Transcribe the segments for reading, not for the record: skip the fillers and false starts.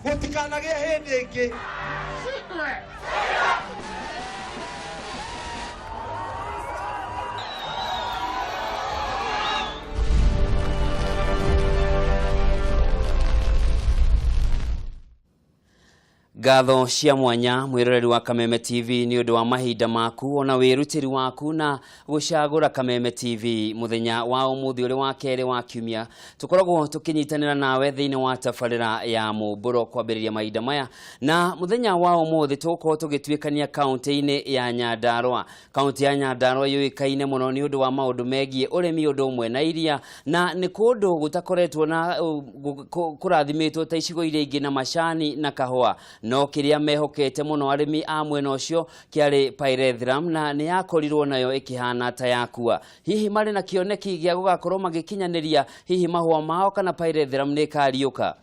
Gũtikanagĩe hĩndĩ ĩngĩ. Ngatho cia mwanya mwiroreri wa Kameme TV ni undu wa mahinda maku ona wirutiri waku na gucagura Kameme TV muthenya wa umuthi uri wa keri wa kiumia. Tukoragwo tukinyitanira nawe thiini wa tabarira ya mumburo kwambiriria mahinda maya, na muthenya wa umuthi tugukorwo tugituikania kaunti-ini ya Nyandarua. Kaunti ya Nyandarua yuikaine muno ni undu wa maundu megie urimi undu umwe na iria, na ni kundu gutakoretwo na kurathimitwo ta icigo iria ingi na macani na kahua. No kiria mehokete muno arimi a mwena ucio kiari pyrethrum, na ni yakorirwo nayo ikihana ta yakua. Hihi mari na kioneki gia gugakorwo magikinyaniria hihi mahua mao kana pyrethrum ni ikariuka?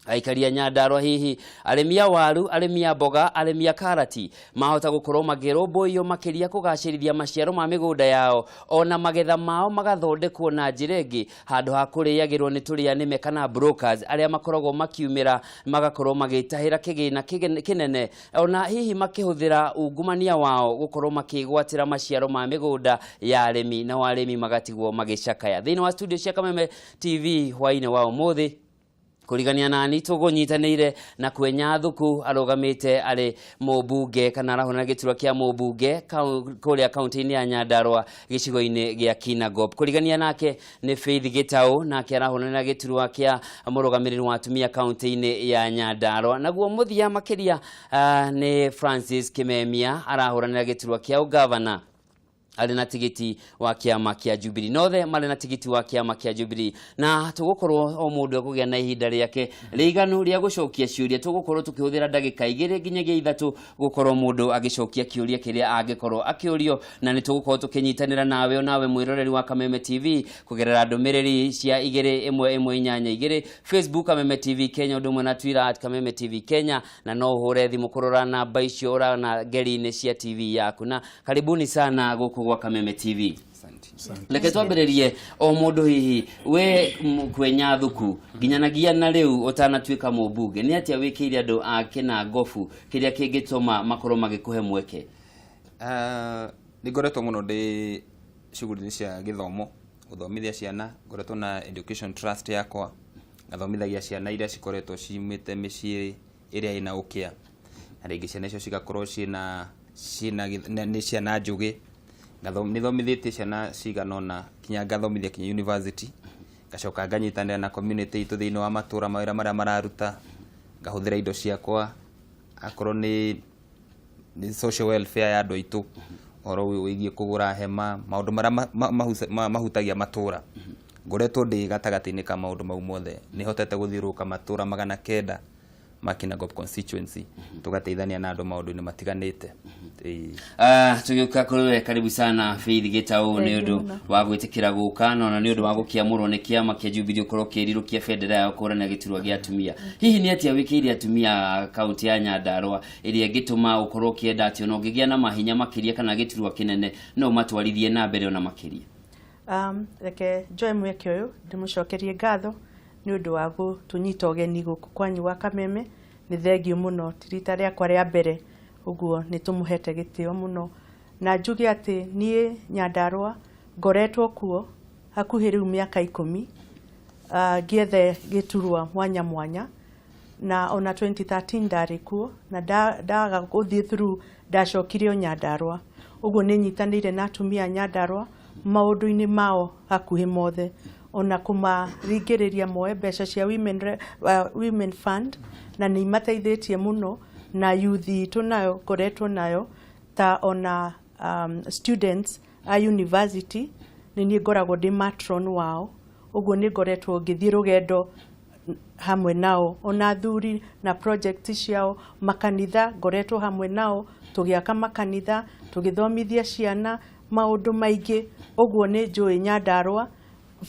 Aikari a Nyandarua hihi arĩmi a waru, arĩmi a mboga, arĩmi a karati mahota gũkorwo makĩrũmbũiyo makĩria kũgacĩrithia maciaro ma mĩgũnda yao ona magetha mao magathondekwo na njĩra ĩngĩ handũ ha kũrĩagĩrwo nĩ tũrĩa nĩme kana brokers arĩa makoragwo makiumĩra magakorwo magĩtahĩra kĩgĩna kĩnene ona hihi makĩhũthĩra ungumania wao gũkorwo makĩgwatĩra maciaro ma mĩgũnda ya arĩmi, nao arĩmi magatigwo magĩcakaya. Thĩinĩ wa studio cia Kameme TV hwainĩ wa ũmũthĩ kurigania nani tugunyitanire na Kwenya Thuku arugamite ari mubunge kana arahũrana giturwa kia mubunge kuria kaunti-ini ya Nyandarua gicigo-ini gia Kinangop. Kurigania nake ni Faith Gitau, nake arahũrana giturwa kia murugamiriri wa atumia kaunti-ini ya Nyandarua. Naguo muthia makiria ni Francis Kimemia arahũranĩra giturwa kia ugavana arĩ na tigiti wa kĩama kĩa Jubilee. Nothe marĩ na tigiti wa kĩama kĩa Jubilee, na tũgũkorwo o mũndũ ekũgĩa na ihinda rĩake rĩiganu rĩa gũcokia ciũria. Tũgũkorwo tũkĩhũthĩra ndagĩka 2 nginyagia 3 gũkorwo mũndũ agĩcokia kĩũria kĩrĩa angĩkorwo akĩũrio, na nĩ tũgũkorwo tũkĩnyitanĩra nawe onawe mwĩroreri wa Kameme TV kũgerera ndũmĩrĩri cia 2 1 1 8 2, Facebook Kameme TV Kenya, ũndũ ũmwe na Twitter at Kameme TV Kenya, na no ũhũre thimũ kũrora namba icio ũrona ngeri-inĩ cia TV yaku. Na karibuni sana gũkũ gwa Kameme TV. Reke twambĩrĩrie o mũndũ, hihi we Kwenya Thuku nginyanagia na rĩu ũtanatuĩka mũmbunge, nĩ atĩa wĩkĩire andũ a Kinangobu kĩrĩa kĩngĩtũma makorwo magĩkũhe mweke? Nĩ ngoretwo mũno ndĩ shughuli-inĩ cia gĩthomo, gũthomithia ciana. Ngoretwo na education trust yakwa, ngathomithagia ciana iria cikoretwo ciumĩte mĩciĩ ĩrĩa ĩna ũkĩa, na rĩngĩ ciana icio cigakorwo ciĩna nĩ ciana njũgĩ. Nĩ thomithĩtie ciana cigana ũna kinya ngathomithia kinya university, ngacoka nganyitanĩra na community itũ thĩinĩ wa matũra mawĩra marĩa mararuta, ngahũthĩra indo ciakwa akorwo nĩ social welfare ya andũ aitũ, ũhoro ũyũ wĩgiĩ kũgũra hema, maũndũ marĩa mahutagia matũra. Ngoretwo ndĩ gatagatĩ-inĩ ka maũndũ mau mothe. Nĩ hotete gũthiũrũrũka matũra 900 ma Kinangop constituency, tugateithania na andũ maũndũ-inĩ matiganĩte. Tũgĩũka kũrĩ we, karibu sana Faith Gitau, nĩ ũndũ wa gwĩtĩkĩra gũka na ona nĩ ũndũ wa gũkĩamũrwo nĩ kĩama kĩa Jubilee ũkorwo ũkĩrirũkia bendera yao kũhũrana gĩturwa gĩa atumia. Hihi nĩ atĩa wĩkĩire atumia kaunti ya Nyandarua ĩrĩa ĩngĩtũma ũkorwo ũkĩenda atĩ ona ũngĩgĩa na mahinya makĩria kana gĩturwa kĩnene no ũmatwarithie na mbere ona makĩria? Reke njoe mweke ũyũ ndĩmũcokerie ngatho nĩ ũndũ wa gũtũnyita ũgeni gũkũ kwanyu gwa Kameme. Nĩ thengiũ mũno, ti rita rĩakwa rĩa mbere, ũguo nĩ tũmũhete gĩtĩo mũno. Na njuge atĩ niĩ Nyandarua ngoretwo kuo hakuhĩ rĩu mĩaka 10, ngĩethe gĩturwa mwanya mwanya, na ona 2013 ndarĩ kuo na ndaga gũthiĩ through, ndacokire o Nyandarua. Ũguo nĩ nyitanĩire na atumia a Nyandarua maũndũ-inĩ mao hakuhĩ mothe, ona kũmaringĩrĩria moe mbeca cia women fund, na nĩ imateithĩtie mũno. Na youth itũ nayo ngoretwo nayo ta ona students a university, nĩ niĩ ngoragwo ndĩ matron wao. Ũguo nĩ ngoretwo ngĩthiĩ rũgendo hamwe nao, ona athuri na project ciao, makanitha ngoretwo hamwe nao tũgĩaka makanitha, tũgĩthomithia ciana maũndũ maingĩ. Ũguo nĩ njũĩ Nyandarua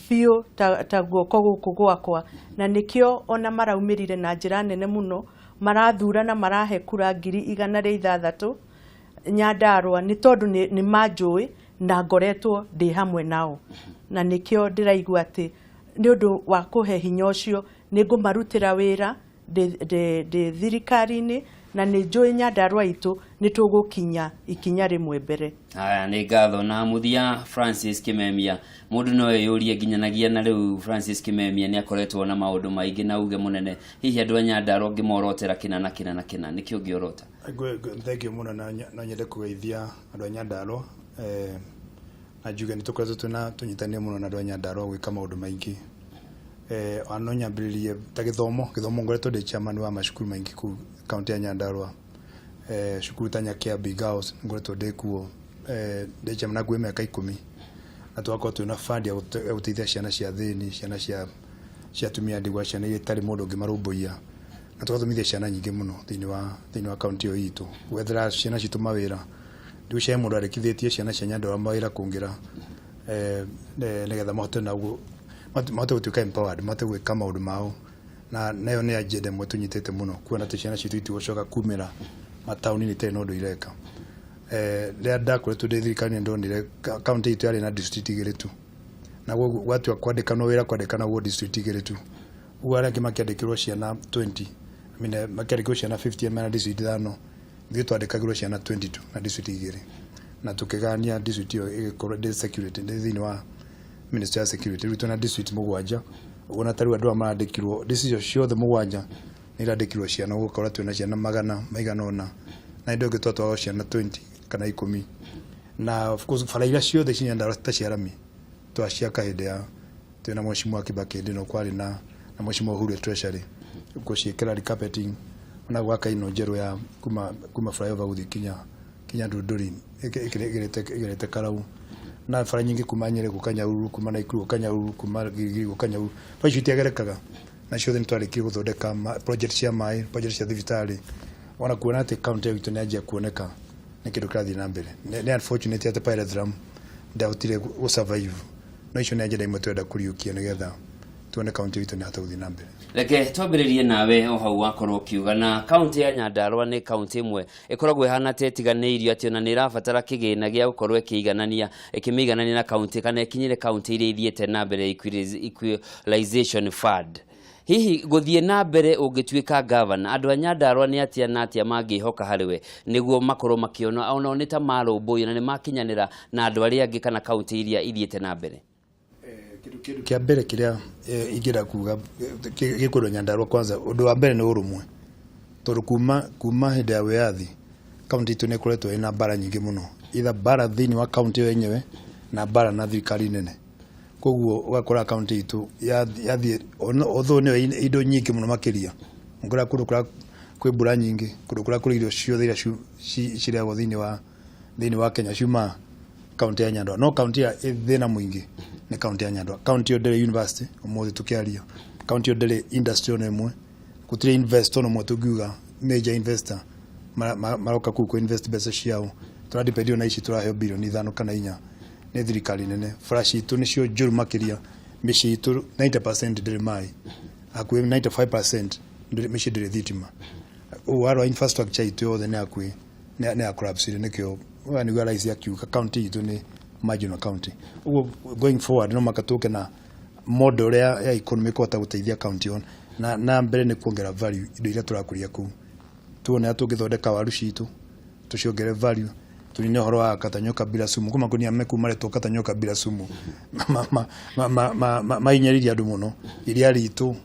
biũ ta guoko gũkũ gwakwa, na nĩkĩo ona maraumĩrire na njĩra nene mũno, marathura na marahe kura 106,000 Nyandarua, nĩ tondũ nĩ manjũĩ na ngoretwo ndĩ hamwe nao. Na nĩkĩo ndĩraigua atĩ nĩ ũndũ wa kũhe hinya ũcio nĩ ngũmarutĩra wĩra Ndĩ thirikari-inĩ na nĩ njũĩ Nyandarua itũ nĩ tũgũkinya ikinya rĩmwe mbere. Haya, nĩ ngatho. Na mũthia, Francis Kimemia, mũndũ no eyũrie nginyanagia na rĩu Francis Kimemia nĩ akoretwo na maũndũ maingĩ na uge mũnene. Hihi andũ a Nyandarua ũngĩmorotera kĩna na kĩna na kĩna, nĩkĩ ũngĩorota? Thank you mũno, na no nyende kũgeithia andũ a Nyandarua, na njuge nĩ tũkoretwo twĩna tũnyitanĩire mũno na andũ a Nyandarua gwĩka maũndũ maingĩ. Ona no nyambĩrĩrie ta gĩthomo. Ngoretwo ndĩ chairman wa macukuru maingĩ kũu kaunti ya Nyandarua, cukuru ta Nyakiambi Girls ngoretwo ndĩ kuo, ndĩ chairman hakuhĩ mĩaka 10, na tũgakorwo twĩna fund ya gũteithia ciana cia thĩni, ciana cia atumia ndigwa, ciana iria itarĩ mũndũ ũngĩmarũmbũiya, na tũgathomithia ciana nyingĩ mũno thĩinĩ wa kaunti ĩyo itũ, gwethera ciana citũ mawĩra. Ndigucia mũndũ arĩkithĩtie ciana cia Nyandarua mawĩra kũngĩra, nĩgetha mahote na mahote gũtuĩka empowered, mahote gwĩka maũndũ mao, na nayo nĩ agenda ĩmwe tũnyitĩte mũno kuona atĩ ciana citũ itigũcoka kumĩra mataũni-inĩ itarĩ na ũndũ ireka. Rĩrĩa ndakoretwo ndĩ thirikari-inĩ, ndonire kaunti itũ yarĩ na district igĩrĩ tu, na gwatua kwandĩkanwo wĩra kwandĩkanagwo district igĩrĩ tu. Ũguo arĩa angĩ makĩandĩkĩrwo ciana 20, I mean, makĩandĩkĩrwo ciana 50 mena district ithano, ithuĩ twandĩkagĩrwo ciana 22 na district igĩrĩ, na tũkĩgania district ĩyo ĩgĩkorwo ndĩ security, ndĩ thĩinĩ wa ministry ya security. Rĩu twĩna district mũgwanja ũguo, na tarĩu andũ aya marandĩkirwo district ciothe mũgwanja nĩ irandĩkirwo ciana, ũgũkora twĩna ciana magana maigana ũna, na hĩndĩ ĩyo ĩngĩ twatwaraga ciana 20 kana 10. Na of course bara iria ciothe ci Nyandarua ta cia rami twaciaka hĩndĩ ya twĩna Mheshimiwa Kibaki, hĩndĩ ĩno kwarĩ na Mheshimiwa Uhuru Treasury, gũciĩkĩra recarpeting, ona gwaka ino njerũ ya kuma flyover gũthiĩ kinya Ndunduri ĩgerete Karau, na bara nyingĩ kuma Nyeri gũka Nyahururu, kuma Naikuru gũka Nyahururu, kuma Gilgil gũka Nyahururu, bara icio itiagerekaga, na ciothe nĩ twarĩkirie gũthondeka project cia maĩ, project cia thibitarĩ. Ona kuona atĩ kaunti itũ nĩ yanjia kuoneka nĩ kĩndũ kĩrathiĩ na mbere. Nĩ unfortunate atĩ pyrethrum ndahotire gũ survive, no icio nĩ agenda imwe tũrenda kũriũkia nĩgetha tuone kaunti itũ nĩ yahota gũthiĩ na mbere. Reke twambĩrĩrie nawe o hau wakorwo ũkiuga na kaunti ya Nyandarua nĩ kaunti ĩmwe ĩkoragwo ĩhana ta ĩtiganĩirio, atĩ ona nĩ ĩrabatara kĩgĩna gĩa gũkorwo ĩkĩiganania, ĩkĩmĩiganania na kaunti kana ĩkinyĩre kaunti iria ithiĩte na mbere, equalization fund. Hihi gũthiĩ na mbere ũngĩtuĩka gavana, andũ a Nyandarua nĩ atĩa na atĩa mangĩhoka harĩ we nĩguo makorwo makĩona onao nĩ ta marũmbũiyo na nĩ makinyanĩra na andũ arĩa angĩ kana kaunti iria ithiĩte na mbere? Kĩndũ kĩa mbere kĩrĩa ingĩenda kuga gĩkwendwo Nyandarua, kwanza ũndũ wa mbere nĩ ũrũmwe, tondũ kuma hĩndĩ ya wĩyathi kaunti itũ nĩ ĩkoretwo ĩna mbara nyingĩ mũno, either mbara thĩinĩ wa kaunti ĩyo yenyewe na mbara na thirikari nene. Koguo ũgakora kaunti itũ yathiĩ, although nĩyo indo nyingĩ mũno makĩria, ũkora kũndũ kũrĩa kwĩ mbura nyingĩ, kũndũ kũrĩa kũrĩ irio ciothe iria cirĩagwo thĩinĩ wa Kenya ciumaga kaunti ya Nyandarua. No kaunti ĩrĩa ĩ thĩna mũingĩ nĩ kaunti ya Nyandarua. Kaunti ĩyo ndĩrĩ university ũmũthĩ tũkĩaria, kaunti ĩyo ndĩrĩ industry ona ĩmwe, gũtirĩ investor ona ũmwe tũngiuga major investor maroka kũu kũ invest mbeca ciao. Tũra na ici tũraheo birioni 5 kana 4 nĩ thirikari nene. Bara citũ nĩcio njũru makĩria, mĩciĩ itũ 90% ndĩrĩ maĩ, hakuhĩ 95% mĩciĩ ndĩrĩ thitima. Ũguo warora infrastructure itũ yothe nĩ hakuhĩ nĩ ya collapse. Nĩkĩo nĩguo rais akiuga county itũ nĩ marginal county. Ũguo going forward no maka tũke na model ya economy kũhota gũteithia county ĩyo, na mbere nĩ kuongera value indo iria tũrakũria kũu, tuone atĩ tũngĩthondeka waru citũ tũciongerere value, tũnine ũhoro wa kata nyoka bila sumu. Kuma makunia meku maretwo kata nyoka bila sumu mahinyĩrĩirie andũ mũno. Iria ritũ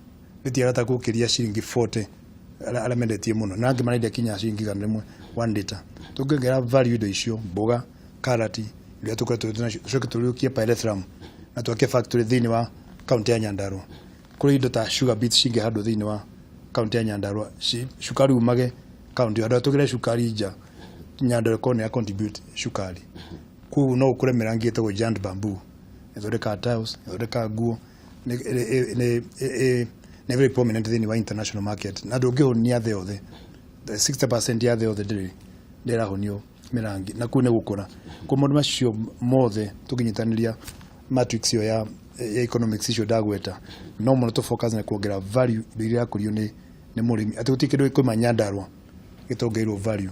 rĩtiarata gũkĩria ciringi 40, arĩa mendetie mũno, na angĩ marendia kinya ciringi 100 1 liter. Tũngĩongerera value indo icio, mboga, karati iria tũkoretwo nacio, tũcoke tũriũkie pyrethrum na twake factory thĩinĩ wa kaunti ya Nyandarua. Kũrĩ indo ta sugar beets cingĩhandwo thĩinĩ wa kaunti ya Nyandarua, cukari umage kaunti handũ tũgĩre cukari nja, Nyandarua ĩkorwo nĩ ya contribute cukari. Koguo no gũkũre mĩrangi ĩtagwo giant bamboo, ĩthondekaga tiles, ĩthondekaga nguo, nĩ very prominent thĩinĩ wa international market, na ndũngĩhũnia thĩ yothe. 60% ya thĩ yothe ndĩrĩ ndĩrahũnio mĩrangi, na kũu nĩ gũkũra. Kwa maũndũ macio mothe tũngĩnyitanĩria matrix ĩyo ya economics icio ndagweta, no mũno tũ focus na kuongerera value indo iria irakũrio nĩ mũrĩmi, atĩ gũtirĩ kĩndũ gĩkũima Nyandarua gĩtongeirwo value,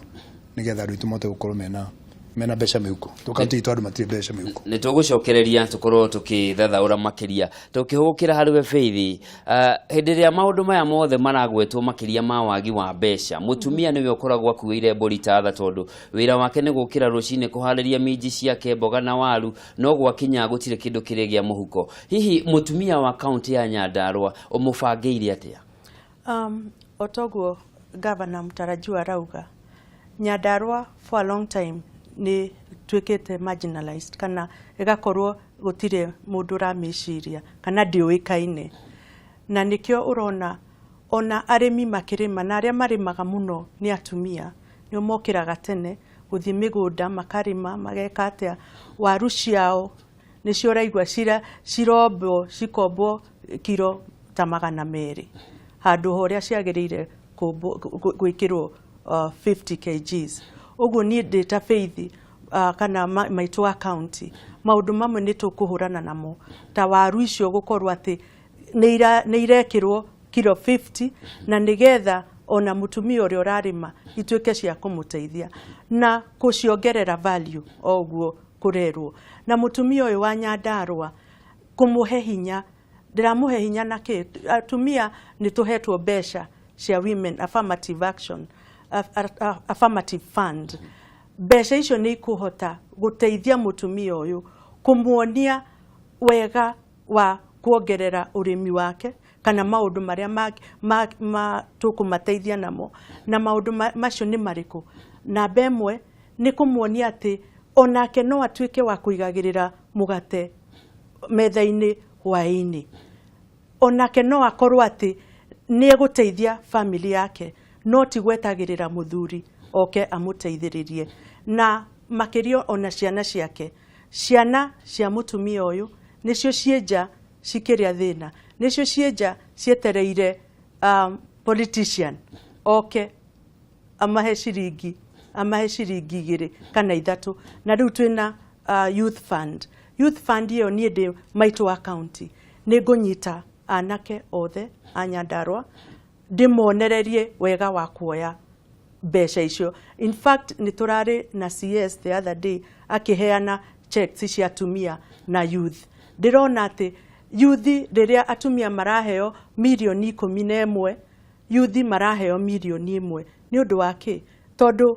nĩgetha andũ aitũ mahote gũkorwo mena Mena mbeca mĩhuko, tũkaunti itũ andũ matirĩ mbeca mĩhuko. Nä tå gå cokereria tå korwo tå kä thathaå makä ria tå kä hå kä ra harä we Faith. Hä ndä ä rä a maå ndå maya mothe maragwetwo makä ria ma wagi wa mbeca, mutumia nĩwe ũkoragwo akuĩire mbũri ta tha, tondũ wĩra wake nĩ gũkĩra rũcinĩ kũharĩria minji ciake, mboga na waru, no gwakinya gũtirĩ kĩndũ kĩrĩ gĩa mũhuko. Hihi mũtumia wa kaunti ya Nyandarua ũmũbangĩire atĩa? O toguo gavana mtarajiwa arauga, Nyandarua for a long time nĩ tuĩkĩte marginalized, kana ĩgakorwo gũtirĩ mũndũ ũramĩciria kana ndĩũĩkaine, na nĩkĩo ũrona ona arĩmi makĩrĩma, na arĩa marĩmaga mũno nĩ atumia, nĩo mokĩraga tene gũthiĩ mĩgũnda makarĩma, mageka atĩa, waru ciao nĩcio ũraigua cirombwo, cikombwo kiro ta 200 handũ ho ũrĩa ciagĩrĩire gwĩkĩrwo 50 kgs. Ũguo niĩ ndĩ ta Faith kana maitũ wa county, maũndũ mamwe nĩ tũkũhũrana namo ta waru icio gũkorwo atĩ nĩ irekĩrwo kiro 50, na nĩgetha ona mũtumia ũrĩa ũrarĩma ituĩke cia kũmũteithia na kũciongerera value o ũguo kũrerwo. Na mũtumia ũyũ wa Nyandarua kũmũhe hinya, ndĩramũhe hinya na kĩ? Atumia nĩ tũhetwo mbeca cia Women Affirmative Action, Affirmative Fund. Mbeca icio nĩ ikũhota gũteithia mũtumia ũyũ, kũmuonia wega wa kuongerera ũrĩmi wake kana maũndũ marĩa ma tũkũmateithia namo. Na maũndũ macio nĩ marĩkũ? Namba ĩmwe nĩ kũmuonia atĩ onake no atuĩke wa kũigagĩrĩra mũgate metha-inĩ hwaĩ-inĩ, onake no akorwo atĩ nĩ egũteithia family yake, no ti gwetagĩrĩra mũthuri oke amũteithĩrĩrie. Na makĩria ona ciana ciake, ciana cia mũtumia ũyũ nĩcio ciĩ nja cikĩrĩa thĩna, nĩcio ciĩ nja cietereire politician oke amahe ciringi, amahe ciringi 2 kana 3. Na rĩu twĩna youth fund. Youth fund ĩyo, niĩ ndĩ maitũ wa county, nĩ ngũnyita anake othe a Nyandarua ndĩmonererie wega wa kuoya mbeca icio. In fact, nĩ tũrarĩ na CS the other day akĩheana checks cia atumia na youth. Ndĩrona atĩ youth, rĩrĩa atumia maraheo mirioni 11, youth maraheo mirioni 1. Nĩ ũndũ wa kĩ? Tondũ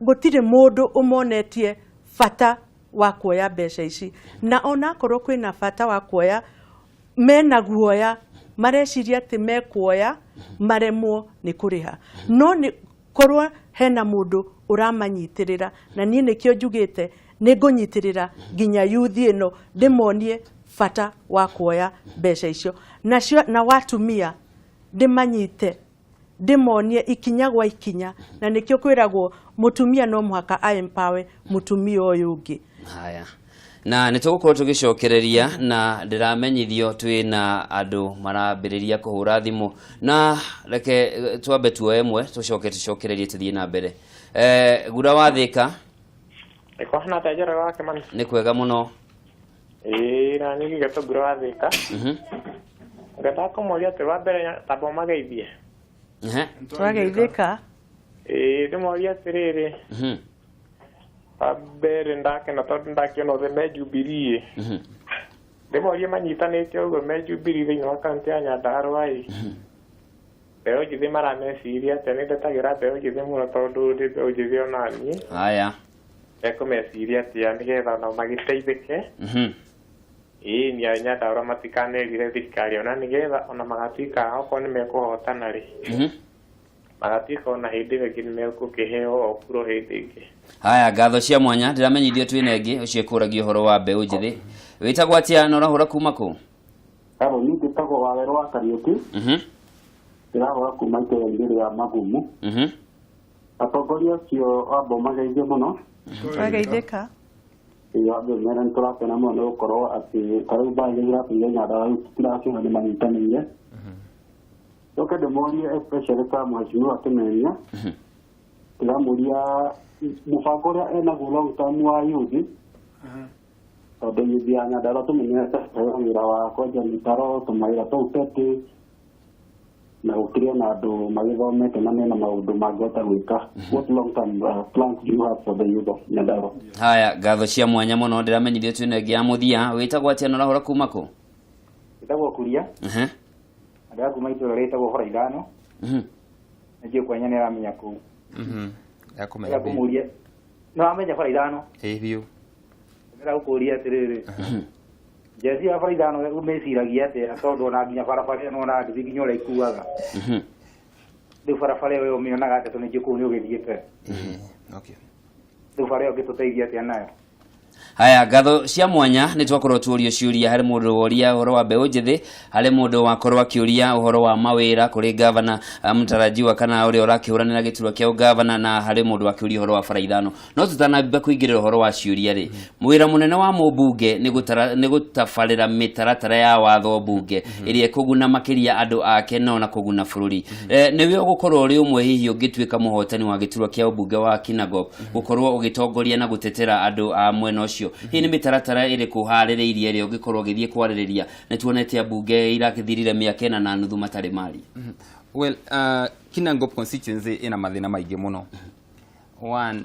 gũtirĩ mũndũ ũmonetie bata wa kuoya mbeca ici, na onakorwo kwĩna bata wa kuoya, mena guoya, mareciria atĩ mekuoya maremwo nĩ kũrĩha. No nĩ korwo hena mũndũ ũramanyitĩrĩra, na niĩ nĩkĩo njugĩte nĩ ngũnyitĩrĩra nginya youth ĩno, ndĩmonie bata wa kuoya mbeca icio, nacio na watumia ndĩmanyite, ndĩmonie ikinya gwa ikinya. Na nĩkĩo kwĩragwo mũtumia no mũhaka a empower mũtumia ũyũ ũngĩ. Haya, na nĩ tũgũkorwo tũgĩcokereria, na ndĩramenyithio twĩna andũ marambĩrĩria kũhũra thimũ, na reke twambe tuoe ĩmwe, tũcoke tũcokererie tũthiĩ na mbere. Gura wa Thĩka. Ĩkũhana atĩa, Njoroge wa Kĩmani? Nĩ kwega mũno. Ĩĩ, na niĩ ngĩgetwo Ngura wa Thĩka. Ngwendaga kũmũria atĩ wa mbere tamba ũmageithie. Twageithĩka. Ĩĩ, ndĩmorie atĩrĩrĩ, wa mbere ndakena tondũ ndakĩona othe me Jubilee. Ndĩmorie manyitanĩte ũguo me Jubilee thĩinĩ wa kaunti ya Nyandarua ĩ, mbeũ njĩthĩ marameciria atĩa? Nĩ ndetagĩra mbeũ njĩthĩ mũno tondũ ndĩ mbeũ njĩthĩ onaniĩ. Ekũmeciria atĩa nĩgetha onao magĩteithĩke? Ĩĩ, nĩ Nyandarua matikanerire thirikari ona nĩgetha ona magatuĩka okorwo nĩ mekũhotana rĩ, magatuĩka ona hĩndĩ ĩyo ĩngĩ nĩ mekũkĩheo o kuro hĩndĩ ĩngĩ. Haya, ngatho cia mwanya. Ndĩramenyithio twĩna ĩngĩ ũcio ĩkũragia ũhoro wa mbeũ njĩthĩ. Wĩtagwo atĩa na ũrahũra kuma kũ? Haro, niĩ njĩtagwo Wawerũ wa Kariũki. Ndĩrahũra kuma itũũra-inĩ rĩa Magumu. Atongoria acio wamba ũmageithie mũno. Twageithĩka. Ĩĩ, wambe ũmere nĩ tũrakena mũno nĩ gũkorwo atĩ ta rĩu mbaĩ iria iratũire Nyandarua rĩu tũtirakiuga nĩ manyitanĩire. Njoke ndĩmorie especially ta mheshimiwa Kĩmenia, ndĩramũria mũbango ũrĩa enaguo long term wa youth, tondũ youth ya Nyandarua tũmenyerete kũheo wĩra wa kwenja mĩtaro, tũmawĩra tũu petty. Na gũkĩrĩ ona andũ magĩthomete na mena maũndũ mangĩhota gwĩka. What long term plans do you have for the youth of Nyandarua? Haya, ngatho cia mwanya mũno. Ndĩramenyithio twĩna ĩngĩ ya mũthia. Wĩtagwo atĩa na ũrahũra kuma kũ? Ĩtagwo Kuria. Andũ a kuma itũũra rĩtagwo Hora Ithano. Nĩnjũĩ Kwenya nĩ aramenya kũu. Ndakũmenya Ndĩrenda biũ. Kũmũria, nĩ wamenya Bara Ithano? Ĩĩ biũ. Ndĩrenda gũkũria atĩrĩrĩ, njeci ya Bara Ithano ũmĩciragia atĩa, tondũ ona nginya barabara ĩyo nĩwona nduthi nginya ũrĩa ikuaga? Rĩu barabara ĩyo ũmĩonaga atĩa, tondũ nĩnjũĩ kũu nĩ ũgĩthiĩte? Ĩĩ, okay. Rĩu bara ĩyo ũngĩtũteithia atĩa nayo? Haya, ngatho cia mwanya. Nĩ twakorwo tuorio ciũria. Harĩ mũndũ woria ũhoro wa mbeũ njĩthĩ, harĩ mũndũ wakorwo akĩũria ũhoro wa mawĩra kũrĩ gavana mũtarajiwa kana ũrĩa ũrakĩhũranĩra gĩturwa kĩa ũgavana, na harĩ mũndũ wakĩũria ũhoro wa bara ithano. No tũtanamba kũingĩrĩra ũhoro wa ciũria rĩ, wĩra mũnene wa mũmbunge nĩ gũtabarĩra mĩtaratara ya watho mbunge ĩrĩa ĩkũguna makĩria andũ ake no na kũguna bũrũri. Nĩwe ũgũkorwo ũrĩ ũmwe hihi ũngĩtuĩka mũhotani wa gĩturwa kĩa ũmbunge wa Kinangop gũkorwo ũgĩtongoria na gũtetera andũ a mwena ũcio. Hihi nĩ mĩtaratara ĩrĩkũ ũharĩrĩirie ĩrĩa ũngĩkorwo ũgĩthiĩ kwarĩrĩria? Nĩ tuonete ambunge irakĩthirire mĩaka 4.5 matarĩ maria. Well, Kinangop constituency ĩna mathĩna maingĩ mũno. One,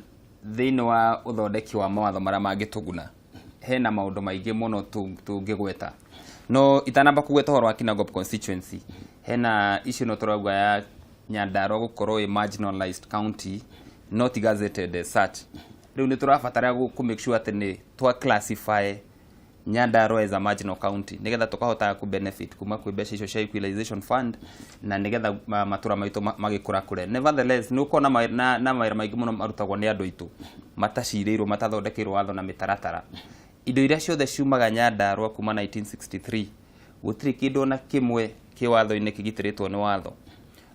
thĩinĩ wa ũthondeki wa mawatho marĩa mangĩtũguna, hena maũndũ maingĩ mũno tũngĩgweta. No itanamba kũgweta ũhoro wa Kinangop constituency, hena issue no tũrauga ya Nyandarua gũkorwo ĩ marginalized county, not gazetted as such. Rĩu nĩ tũrabatara kũ make sure atĩ nĩ twa classify Nyandarua as a marginal county, nigetha tũkahotaga ku benefit kuma kwĩ mbeca icio cia equalization fund, na nigetha matũra maitũ magĩkũrakũre. Nevertheless, nĩ ũkuona na mawĩra maingĩ mũno marutagwo nĩ andũ aitũ matacirĩirwo, matathondekeirwo watho na mĩtaratara. Indo iria ciothe ciumaga Nyandarua kuma 1963, gũtirĩ kĩndũ ona kĩmwe kĩ watho-inĩ kĩgitĩrĩtwo nĩ watho.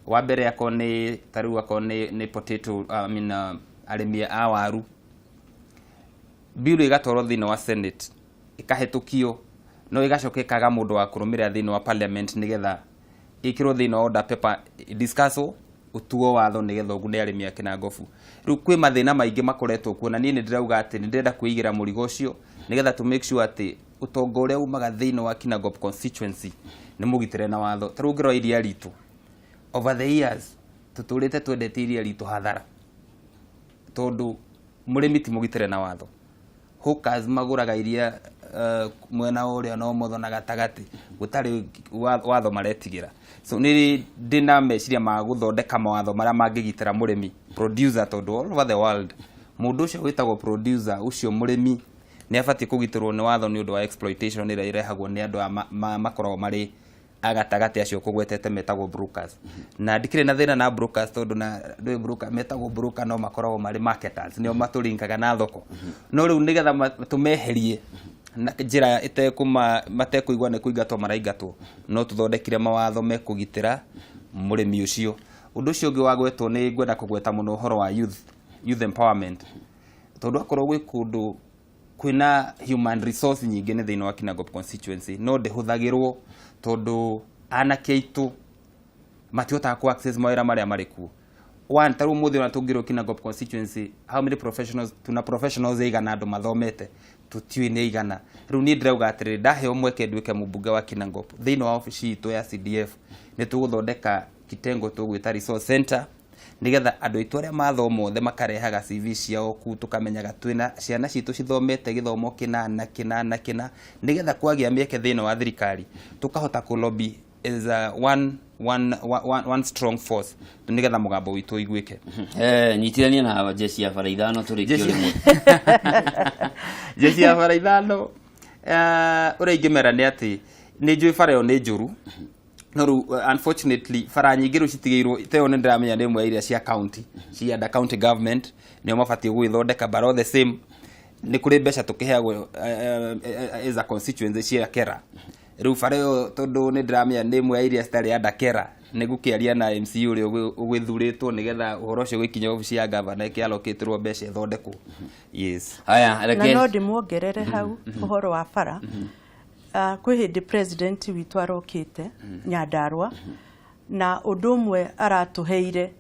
Wa mbere, akorwo nĩ ta rĩu akorwo nĩ potato, I mean, arĩmi a waru, bill ĩgatwarwo thĩinĩ wa Senate, ĩkahetũkio, no ĩgacoka ĩkaga mũndũ wa kũrũmĩrĩra thĩinĩ wa parliament nĩgetha ĩkĩrwo thĩinĩ wa order paper, discusswo, ũtuo watho nĩgetha ũgune arĩmi a Kinangofu. Rĩu kwĩ mathĩna maingĩ makoretwo kuo, na niĩ nĩ ndĩrauga atĩ nĩ ndĩrenda kwĩigĩra mũrigo ũcio nĩgetha to make sure atĩ ũtonga ũrĩa umaga thĩinĩ wa Kinangop constituency nĩ mũgitĩre na watho. Ta rĩu ũngĩrora iria ritũ, over the years tũtũrĩte twendete iria ritũ hathara, tondũ mũrĩmi ti mũgitĩre na watho. Hawkers magũraga iria mwena ũrĩa na ũmotho na gatagatĩ, gũtarĩ watho maretigĩra. So nĩ ndĩna meciria ma gũthondeka mawatho marĩa mangĩgitĩra mũrĩmi producer, tondũ all over the world mũndũ ũcio wĩtagwo producer, ũcio mũrĩmi, nĩ abatiĩ kũgitĩrwo nĩ watho nĩ ũndũ wa exploitation ĩrĩa ĩrehagwo nĩ andũ aya makoragwo marĩ a gatagatĩ acio kũgwetete metagwo brokers. Na ndikĩrĩ na thĩna na brokers, tondũ na ndũĩ broker metagwo broker no makoragwo marĩ marketers, nĩo matũringaga na thoko. No rĩu nĩgetha tũmeherie na njĩra ĩtekũma matekũigua nĩ kũingatwo maraingatwo, no tũthondekire mawatho mekũgitĩra mũrĩmi ũcio. Ũndũ ũcio ũngĩ wagwetwo, nĩ ngwenda kũgweta mũno ũhoro wa youth empowerment, tondũ akorwo gwĩ kũndũ kwĩna human resource nyingĩ nĩ thĩinĩ wa Kinangop constituency, no ndĩhũthagĩrwo tondũ anake aitũ matihotaga ku access mawĩra marĩa marĩ kuo. One, ta rĩu ũmũthĩ ona tũngĩrwo Kinangop constituency, how many professionals tuna, professionals aigana, andũ mathomete, tũtiũĩ nĩ aigana. Rĩu niĩ ndĩrauga atĩrĩrĩ, ndaheo mweke nduĩke mũmbunge wa Kinangop, thĩinĩ wa obici itũ ya CDF nĩ tũgũthondeka kitengo tũgwĩta resource center, nigetha andũ aitũ arĩa mathoma othe makarehaga CV ciao kuu, tukamenyaga twĩna ciana citũ cithomete gĩthomo kĩna na kĩna na kĩna, nigetha kwagĩa mĩeke thĩinĩ wa thirikari tukahota kũ lobby as a one strong force, nigetha mũgambo witũ ũiguĩke. Nyitithania na jeshi ya bara ithano tũrĩkie rĩmwe. Jeshi ya bara ithano, ũrĩa ingĩmera nĩ atĩ nĩ njũĩ bara ĩyo nĩ njũru, no rĩu unfortunately bara nyingĩ rĩu citigĩirwo ta ĩyo nĩ ndĩramenya nĩ ĩmwe ya iria cia county, cia under county government, nĩo mabatiĩ gũgĩthondeka. But all the same, nĩ kũrĩ mbeca tũkĩheagwo as a constituency cia kera. Rĩu bara ĩyo, tondũ nĩ ndĩramenya nĩ ĩmwe ya iria citarĩ under kera, nĩ ngũkĩaria na MC ũrĩa ũgĩthurĩtwo, nĩgetha ũhoro ũcio ũgĩkinya obici ya gavana, ĩkĩallocatĩrwo mbeca ĩthondekwo, yes. Haya, Na reke no ndĩmuongerere hau ũhoro wa bara. Kwĩ hĩndĩ president witũ arokĩte Nyandarua, na ũndũ ũmwe aratũheire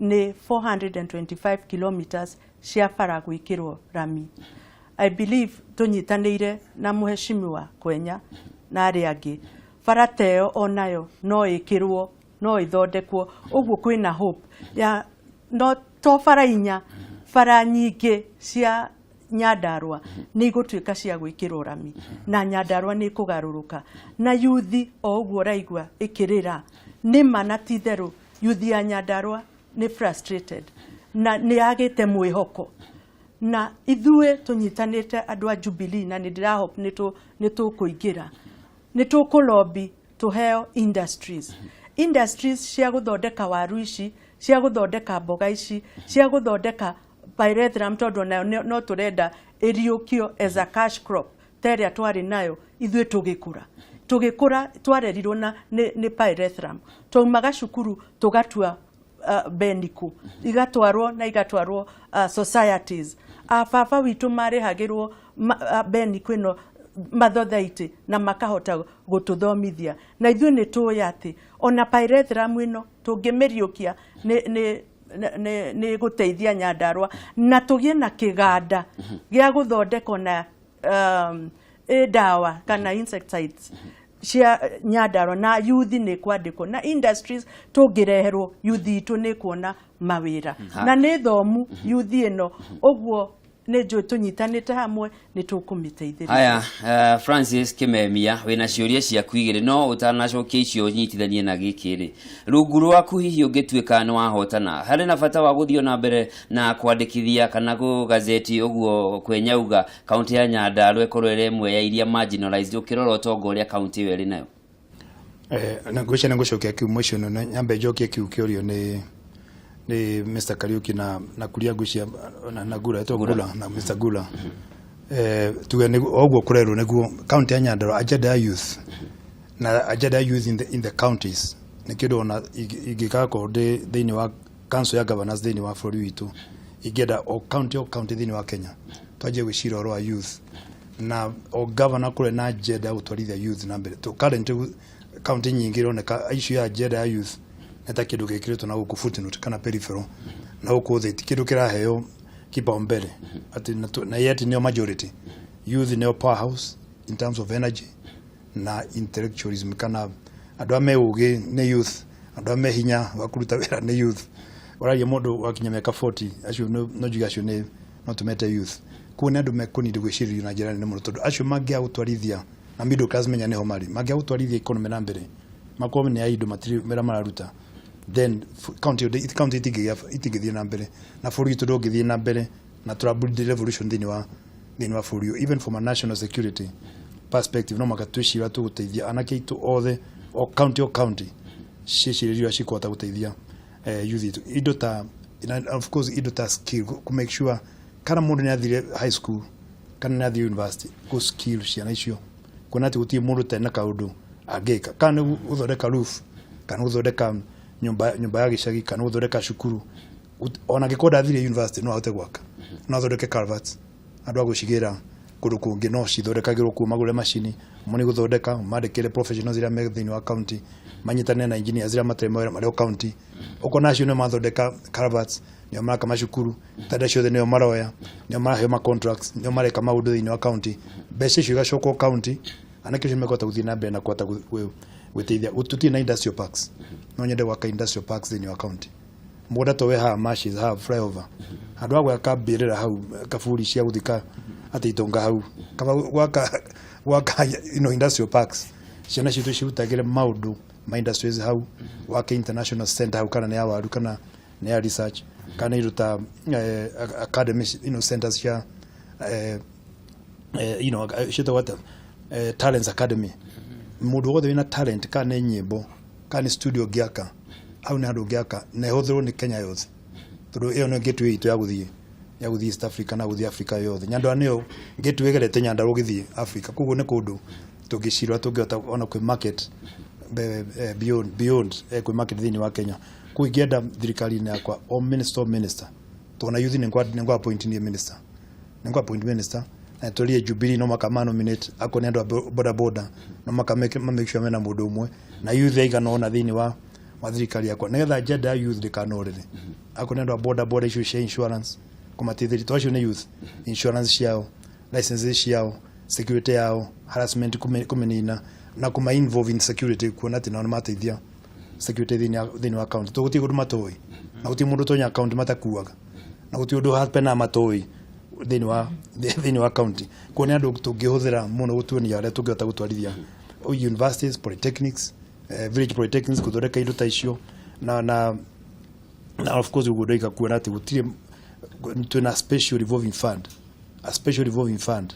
nĩ 425 kilometers cia bara gwĩkĩrwo rami. I believe tũnyitanĩire na mũheshimiwa Kwenya na arĩa angĩ, bara ta ĩyo onayo no ĩkĩrwo. No ĩthondekwo ũguo, kwĩna hope ya no to bara inya, bara nyingĩ cia Nyandarua nĩ igũtuĩka cia gwĩkĩrwo rami na Nyandarua nĩ ĩkũgarũrũka. Na yuthi o ũguo ũraigua ĩkĩrĩra, nĩ ma na ti itherũ, yuthi ya Nyandarua nĩ frustrated na nĩ yagĩte mwĩhoko. Na ithuĩ tũnyitanĩte andũ a Jubilee, na nĩ ndĩrahope nĩ tũkũingĩra, nĩ tũkũlobby tũheo industries cia gũthondeka waru ici, cia gũthondeka mboga ici, cia gũthondeka pyrethrum, tondũ nayo no tũrenda ĩriũkio as a cash crop ta ĩrĩa twarĩ nayo ithuĩ tũgĩkũra. Twarerirwo na nĩ pyrethrum. Twaumaga cukuru tũgatua benikũ igatwarwo na igatwarwo societies. A baba witũ marĩhagĩrwo benikũ ĩno mathothaitĩ na makahota gũtũthomithia. Na ithuĩ nĩ tũĩ atĩ ona pyrethrum ĩno tũngĩmĩriũkia nĩ gũteithia Nyandarua na tũgĩe na kĩganda gĩa gũthondeka ona ndawa kana insecticides cia Nyandarua, na yuthi nĩ kwandĩkwo na industries tũngĩreherwo, yuthi itũ nĩ kuona mawĩra na nĩ thomu yuthi ĩno. Ũguo nĩ njũĩ tũnyitanĩte hamwe nĩ tũkũmĩteithĩrĩria. Haya, Francis Kimemia, wĩna ciũria ciaku igĩrĩ, no ũtanacokia icio nyitithanie na gĩkĩ rĩ, rungu rwaku hihi ũngĩtuĩka nĩ wahotana, harĩ na bata wa gũthiĩ na mbere na kwandĩkithia kana gũgazeti ũguo kwenyauga kaunti ya Nyandarua ĩkorwo ĩrĩ ĩmwe ya iria marginalized, ũkĩrora ũtonga ũrĩa kaunti ĩyo ĩrĩ nayo? Na ngwĩciria nĩ ngũcokia kiu mũico na nyambe njokie kiu kĩũrio nĩ Mr. Kariuki na kuria ngwĩciria na Gula etwo Gula na Mr. Gula. Tuge o ũguo kũrerwo nĩguo kaunti ya Nyandarua, agenda ya youth na agenda ya youth in the counties nĩ kĩndũ ona ingĩgakorwo ndĩ thĩinĩ wa council ya governors thĩinĩ wa bũrũri witũ, ingĩenda o county thĩinĩ wa Kenya twanjie gwĩciria ũhoro wa youth na o governor kũrĩ na agenda ya gũtwarithia youth na mbere. To currently county nyingĩ ironeka issue ya agenda ya youth nĩ ta kĩndũ gĩkĩrĩtwo na gũkũ footnote kana peripheral na gũkũ thĩ, ti kĩndũ kĩraheo kipaumbele atĩ na yet nĩo majority youth, nĩo powerhouse in terms of energy na intellectualism, kana andũ a me ũgĩ nĩ youth, andũ a me hinya wa kũruta wĩra nĩ youth. Ũraria mũndũ wakinya mĩaka 40, acio no njuge acio nĩ no tũmete youth. Koguo nĩ andũ mekũnindi gwĩcirĩrio na njĩra nene mũno, tondũ acio mangĩaga gũtwarithia na middle class, menya nĩho marĩ, mangĩaga gũtwarithia economy na mbere, makorwo nĩ a indo matirĩ wĩra mararuta, then county itingĩthiĩ na mbere na bũrũri witũ ndũngĩthiĩ na mbere na tũra revolution thĩinĩ wa bũrũri ũyũ. Even from a national security perspective, no maka twĩcira tũgũteithia anake aitũ othe, o county ciĩcirĩrio ũrĩa cikũhota gũteithia youth itũ, indo ta na of course indo ta skill, ku make sure kana mũndũ nĩ athire high school kana nĩ athire university, ku skill ciana icio, kuona atĩ gũtirĩ mũndũ ũtarĩ na kaũndũ angĩka, kana nĩ gũthondeka roof, kana gũthondeka nyũmba ya gĩcagi, kana gũthondeka cukuru. Ona angĩkorwo ndathire university, no ahote gwaka, no athondeke culverts, andũ a gũcigĩra kũndũ kũngĩ no cithondekagĩrwo kuo, magũre macini mo nĩ gũthondeka, mandĩkĩre professionals iria me thĩinĩ wa county, manyitanĩre na engineers iria matarĩ mawĩra marĩ o county. Ũkona acio nĩo mathondeka culverts, nĩo maraka macukuru, tenda ciothe nĩo maroya, nĩo maraheo ma contracts, nĩo mareka maũndũ thĩinĩ wa county. Mbeca icio igacokwo county, anake acio mekũhota gũthiĩ na mbere na kũhota gwĩteithia. Tũtirĩ na industrial parks, no nyende gwaka industrial parks thĩinĩ wa county. Mũgũnda to wĩ haha Mashes, haha flyover, handũ ha gwaka mbĩrĩra hau, kaburi cia gũthika atĩ itonga hau, kaba gwaka industrial parks, ciana citũ cirutagĩre maũndũ ma industries hau, wake international center hau, kana nĩ ya waru, kana nĩ ya research, kana indo ta academies, centers cia ciĩtagwo atĩa, talents academy. Mũndũ wothe wĩna talent, kana nĩ nyĩmbo, kana nĩ studio ũngĩaka hau, nĩ handũ ũngĩaka na ĩhũthĩrwo nĩ Kenya yothe, tondũ ĩyo nĩyo gateway itũ ya gũthiĩ East Africa na gũthiĩ Africa yothe. Nyandarua nĩyo gateway ĩgerete Nyandarua ũgĩthiĩ Africa. Koguo nĩ kũndũ tũngĩcirora tũngĩhota ona kwĩ market beyond kwĩ market thĩinĩ wa Kenya. Koguo ingĩenda thirikari-inĩ yakwa o minister tondũ na youth nĩ ngwa appoint niĩ minister, nĩ ngwa appoint minister na tũrie Jubilee no maka ma nominate akorwo nĩ andũ a boda boda, no maka make sure mena mũndũ ũmwe na youth aigana ũna thĩinĩ wa thirikari yakwa, nĩgetha agenda ya youth ndĩkanorĩre. Akorwo nĩ andũ a boda boda, icio cia insurance kũmateithĩria, tondũ acio nĩ youth, insurance ciao, licenses ciao, security yao, harassment kũmĩnina na kũma involve in security, kuona atĩ nao nĩ mateithia. Security thĩinĩ wa county to gũtirĩ ũndũ matũĩ, na gũtirĩ mũndũ ũtonya county matakuaga, na gũtirĩ ũndũ hapenaga matũĩ thĩinĩ wa county. Kuo nĩ andũ tũngĩhũthĩra mũno gũtuonia ũrĩa tũngĩhota gũtwarithia universities, polytechnics, village polytechnics, gũthondeka indo ta icio. Na of course ũguo ndoiga, kuona atĩ gũtirĩ, twĩna special revolving fund, a special revolving fund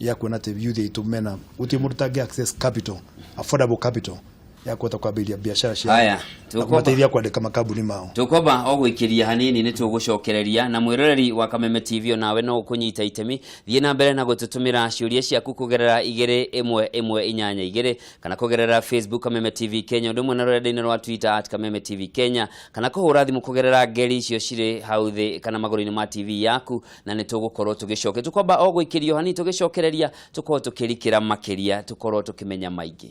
ya kuona atĩ youth aitũ mena, gũtirĩ mũndũ tangĩ access capital, affordable capital ya kũhota kwambĩrĩria biacara ciao Haya, na tũkwamba kũmateithia kwandĩka makambuni mao. Tukwamba o gwĩkĩria hanini nĩ tũgũcokereria na mwĩroreri wa Kameme TV, onawe no ũkũnyita itemi. Thiĩ na mbere na gũtũtũmĩra ciũria ciaku kũgerera 21182 kana kũgerera Facebook Kameme TV Kenya, ũndũ ũmwe na rũrenda-inĩ rwa Twitter @KamemeTV Kenya, kana kũhũra thimũ kũgerera ngeri icio cirĩ hau thĩ kana magũrũ-inĩ ma TV yaku, na nĩ tũgũkorwo tũgĩcokia. Tũkwamba o gwĩkĩrio hanini, tũgĩcokereria tũkorwo tũkĩrikĩra makĩria, tũkorwo tũkĩmenya maingĩ.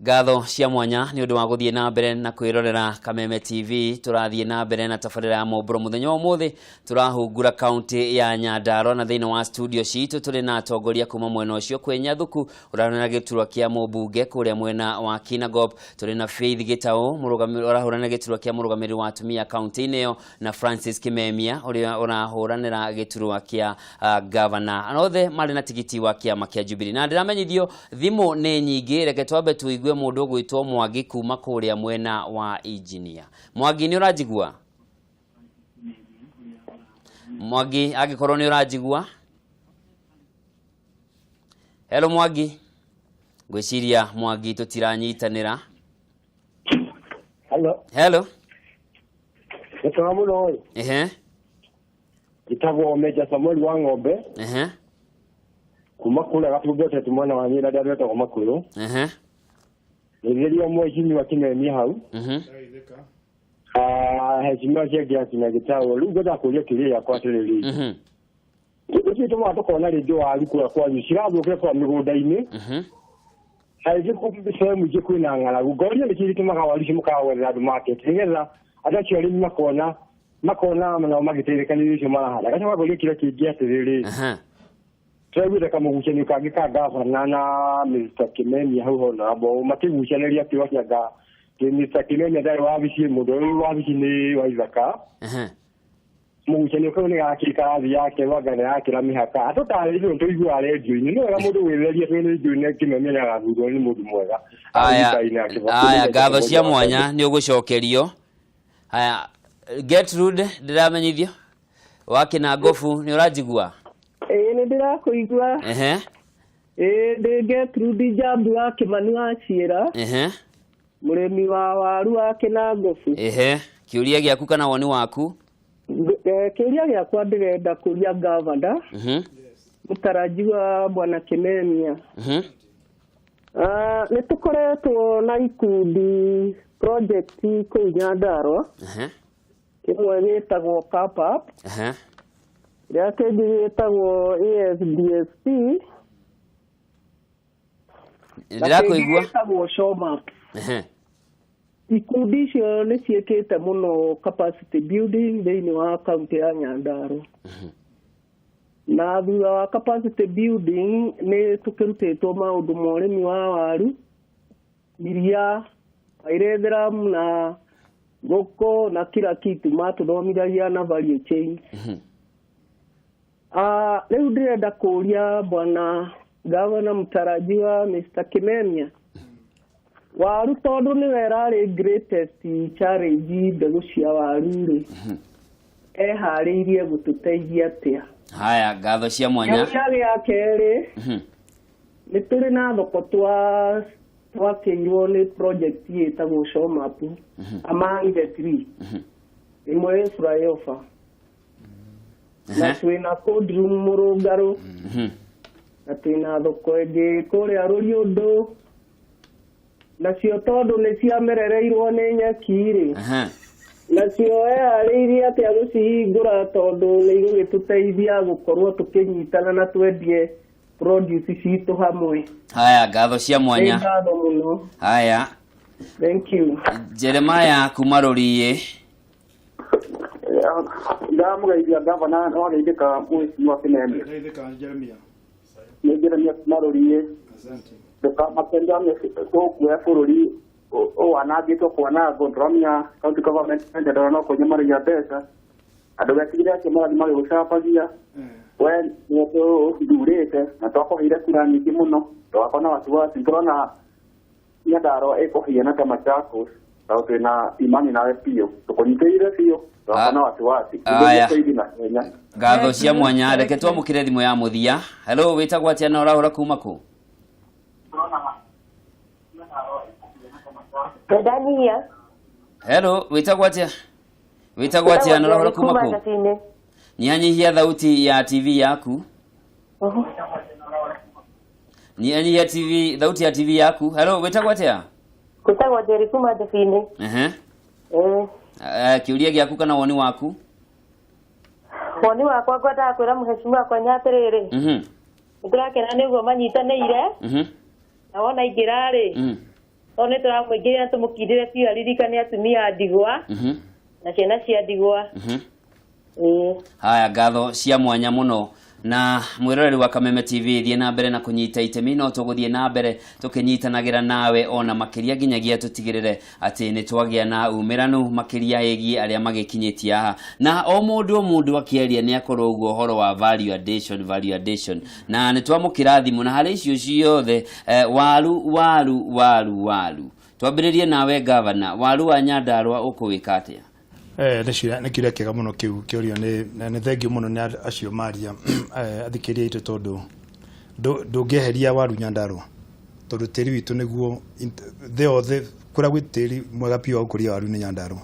Ngatho cia mwanya nĩ ũndũ wa gũthiĩ na mbere na kwĩrorera Kameme TV. Tũrathiĩ na mbere na tabarĩra ya Mombũro. Mũthenya wa ũmũthĩ tũrahungura kaunti ya Nyandarua, na thĩinĩ wa studio citũ tũrĩ na atongoria kuma mwena ũcio. Kwĩ Nyathuku ũrahũranĩra gĩturwa kĩa mũmbunge kũrĩa mwena wa Kinangop, tũrĩ na Faith Gĩtaũ ũrahũranĩra gĩturwa kĩa mũrũgamĩrĩri wa atumia kaunti-inĩ ĩyo, na Francis Kimemia ũrĩa ũrahũranĩra gĩturwa kĩa gavana. Othe marĩ na tigiti wa kĩama kĩa Jubilee. Na ndĩramenyithio thimũ nĩ nyingĩ, reke twambe tuigue mũndũ ũgwĩtwo Mwangi kuma kũrĩa mwena wa Engineer. Mwangi, nĩ ũranjigua? Mwangi, angĩkorwo nĩ ũranjigua. Hello Mwangi. Ngwĩciria Mwangi tũtiranyitanĩra. Hello. Hello. Nĩkora mũno ĩ. Ehe. Njĩtagwo Meja Samuel wa Ng'ombe. Ehe. Kuma kũrĩa Gatumbete mwena wa Nyĩra ndĩa metagwo Makũyũ. Ehe. Nĩgeria mheshimiwa Kimemia hau. Heshimiwa ciangĩ akinya gĩtaũ. Rĩu ngwenda kũria kĩũria gĩakwa atĩrĩrĩ. Ũcio tũmaga tũkona rĩngĩ waru kũrĩa kwanyu cirathũkĩra kũrĩa mĩgũnda-inĩ. Aingĩ sehemu ingĩ kwĩna ng'aragu. Ngoria nĩkĩ gĩtũmaga waru icio mũkaga gwethera andũ market nĩgetha andũ acio arĩmi makona makona nao magĩteithĩka nĩ irio icio marahanda. Gacoka ngoria kĩũria kĩngĩ atĩrĩrĩ. Tũraiguĩte kamũgucanio kangĩ ka gavana na Mr. Kimemia hau honorable makĩgucanĩria atĩ wakianga Mr. Kimemia ndarĩ wabici, mũndũ ũyũ wabici nĩ wa Ithaka. Mũgucanio kau nĩ gakĩ karathi yake wanga nĩ yakĩra mĩhaka. Atũtarĩrie ũndũ tũiguaga rendio-inĩ. Nĩ wega mũndũ gwĩtheria tondũ nĩ njũĩ nĩ Kimemia nĩ agathurwo nĩ mũndũ mwega. Aya, aya, ngatho cia mwanya nĩ ũgũcokerio. Haya, Gertrude, ndĩramenyithio wa Kĩnangobu, nĩ ũranjigua? Ĩĩ, nĩ ndĩrakũigua. Ehe. Ĩĩ, ndĩ Gertrude Njambu wa Kĩmani wa Ciĩra. Ehe. Mũrĩmi wa waru wa Kĩnangobu. Ehe, kĩũria gĩaku kana woni waku? Kĩũria gĩakwa ndĩrenda kũria gavana mũtarajiwa bwana Kimemia. Nĩ tũkoretwo na ikundi project kũu Nyandarua. Kĩmwe gĩtagwo CAPAP. Kĩrĩa kĩngĩ gĩtagwo ASDSP. Na kĩngĩ Ndĩrakũigua. gĩtagwo SHOMAP. Ikundi icio nĩ ciĩkĩte mũno capacity building thĩinĩ wa kaunti ya Nyandarua. Na thutha wa capacity building nĩ tũkĩrutĩtwo maũndũ ma ũrĩmi wa waru, iria, pyrethrum na ngũkũ na kila kitu matũthomithagia na value chain. Rĩu ndĩrenda kũria bwana gavana mũtarajiwa Mr. Kimemia, waru tondũ nĩwe ĩrarĩ greatest challenge mbegũ cia waru rĩ, eharĩirie gũtũteithia atĩa? Haya, ngatho cia mwanya. Kĩũria gĩa kerĩ, nĩ tũrĩ na thoko twakĩirwo nĩ project ĩtagwo SHOMAP among the three, ĩmwe ĩ flyover na twĩna cold room Mũrũngarũ, na twĩna thoko ĩngĩ kũrĩa Rũriũndũ, nacio tondũ nĩ ciamerereirwo nĩ nyeki rĩ, nacio eharĩirie atĩa gũcihingũra tondũ nĩ igũgĩtũteithia gũkorwo tũkĩnyitana na twendie produce citũ hamwe. Haya, ngatho cia mwanya. Nĩ ngatho mũno. Haya. Thank you. Jeremiah kuma Rũriĩ. Ndamũgeithia gavana wageithĩka mheshimiwa Kimemia. Ngeithĩka Jeremia. Nĩ Jeremia kuma Rũriĩ. Asante. Ndũkamake tũkuoya bũrũri ũwanangĩtwo kwanangwo, ndĩramenya county government ndĩrona no kũnyamaria mbeca. Andũ getigĩre acio marathiĩ magĩgũcambagia. We nĩwe tũthurĩte na twakũheire kura nyingĩ mũno, ndũgakorwo na wasiwasi. Tũrona Nyandarua ĩkũhiana ta Machakos tondũ twĩna imani nawe biũ, tũkũnyitĩrĩire biũ, ndũgakorwo na wasiwasi. Aya. Ithuĩ na Kenya. Ngatho cia mwanya, reke twamũkĩre thimũ ya mũthia. Hello, wĩtagwo atĩa na ũrahũra kuma kũ? Ndanyihia. Hello, wĩtagwo atĩa? Wĩtagwo atĩa na ũrahũra kuma kũ? Nyihanyihia thauti ya TV yaku. Nyihanyihia TV, thauti ya TV yaku. Hello, wĩtagwo atĩa? Gwĩtagwo Njeri kuma Njebini. Ehe. Kĩũria gĩaku kana woni waku? Woni wakwa ngwendaga kwĩra mũheshimiwa Kwenya atĩrĩrĩ, nĩndĩrakena nĩ ũguo manyitanĩire, na wona ingĩra rĩ, Tondũ nĩ tũramũingĩria na tũmũkindĩre biũ aririkane atumia a ndigwa na ciana cia ndigwa. Ĩĩ. Haya, ngatho cia mwanya mũno na mwĩroreri wa Kameme TV, thiĩ na mbere na kũnyita itemi, no tũgũthiĩ na mbere tũkĩnyitanagĩra nawe ona makĩria nginyagia tũtigĩrĩre atĩ nĩ twagĩa na umĩranu makĩria ĩgiĩ arĩa magĩkinyĩtie haha. Na o mũndũ o mũndũ akĩaria nĩ akorwo ũguo ũhoro wa value addition, value addition, na nĩ twamũkĩra thimũ na harĩ icio ciothe, waru waru waru waru. Twambĩrĩrie nawe gavana, waru wa Nyandarua ũkũwĩka atĩa? Nĩ kĩũria kĩega mũno kĩu kĩũrio nĩ na nĩ thengiũ mũno nĩ acio maria, athikĩrĩria aitũ, tondũ ndũngĩeheria waru Nyandarua, tondũ tĩri witũ nĩguo thĩ yothe kũrĩa gwĩ tĩri mwega biũ wa gũkũria waru nĩ Nyandarua.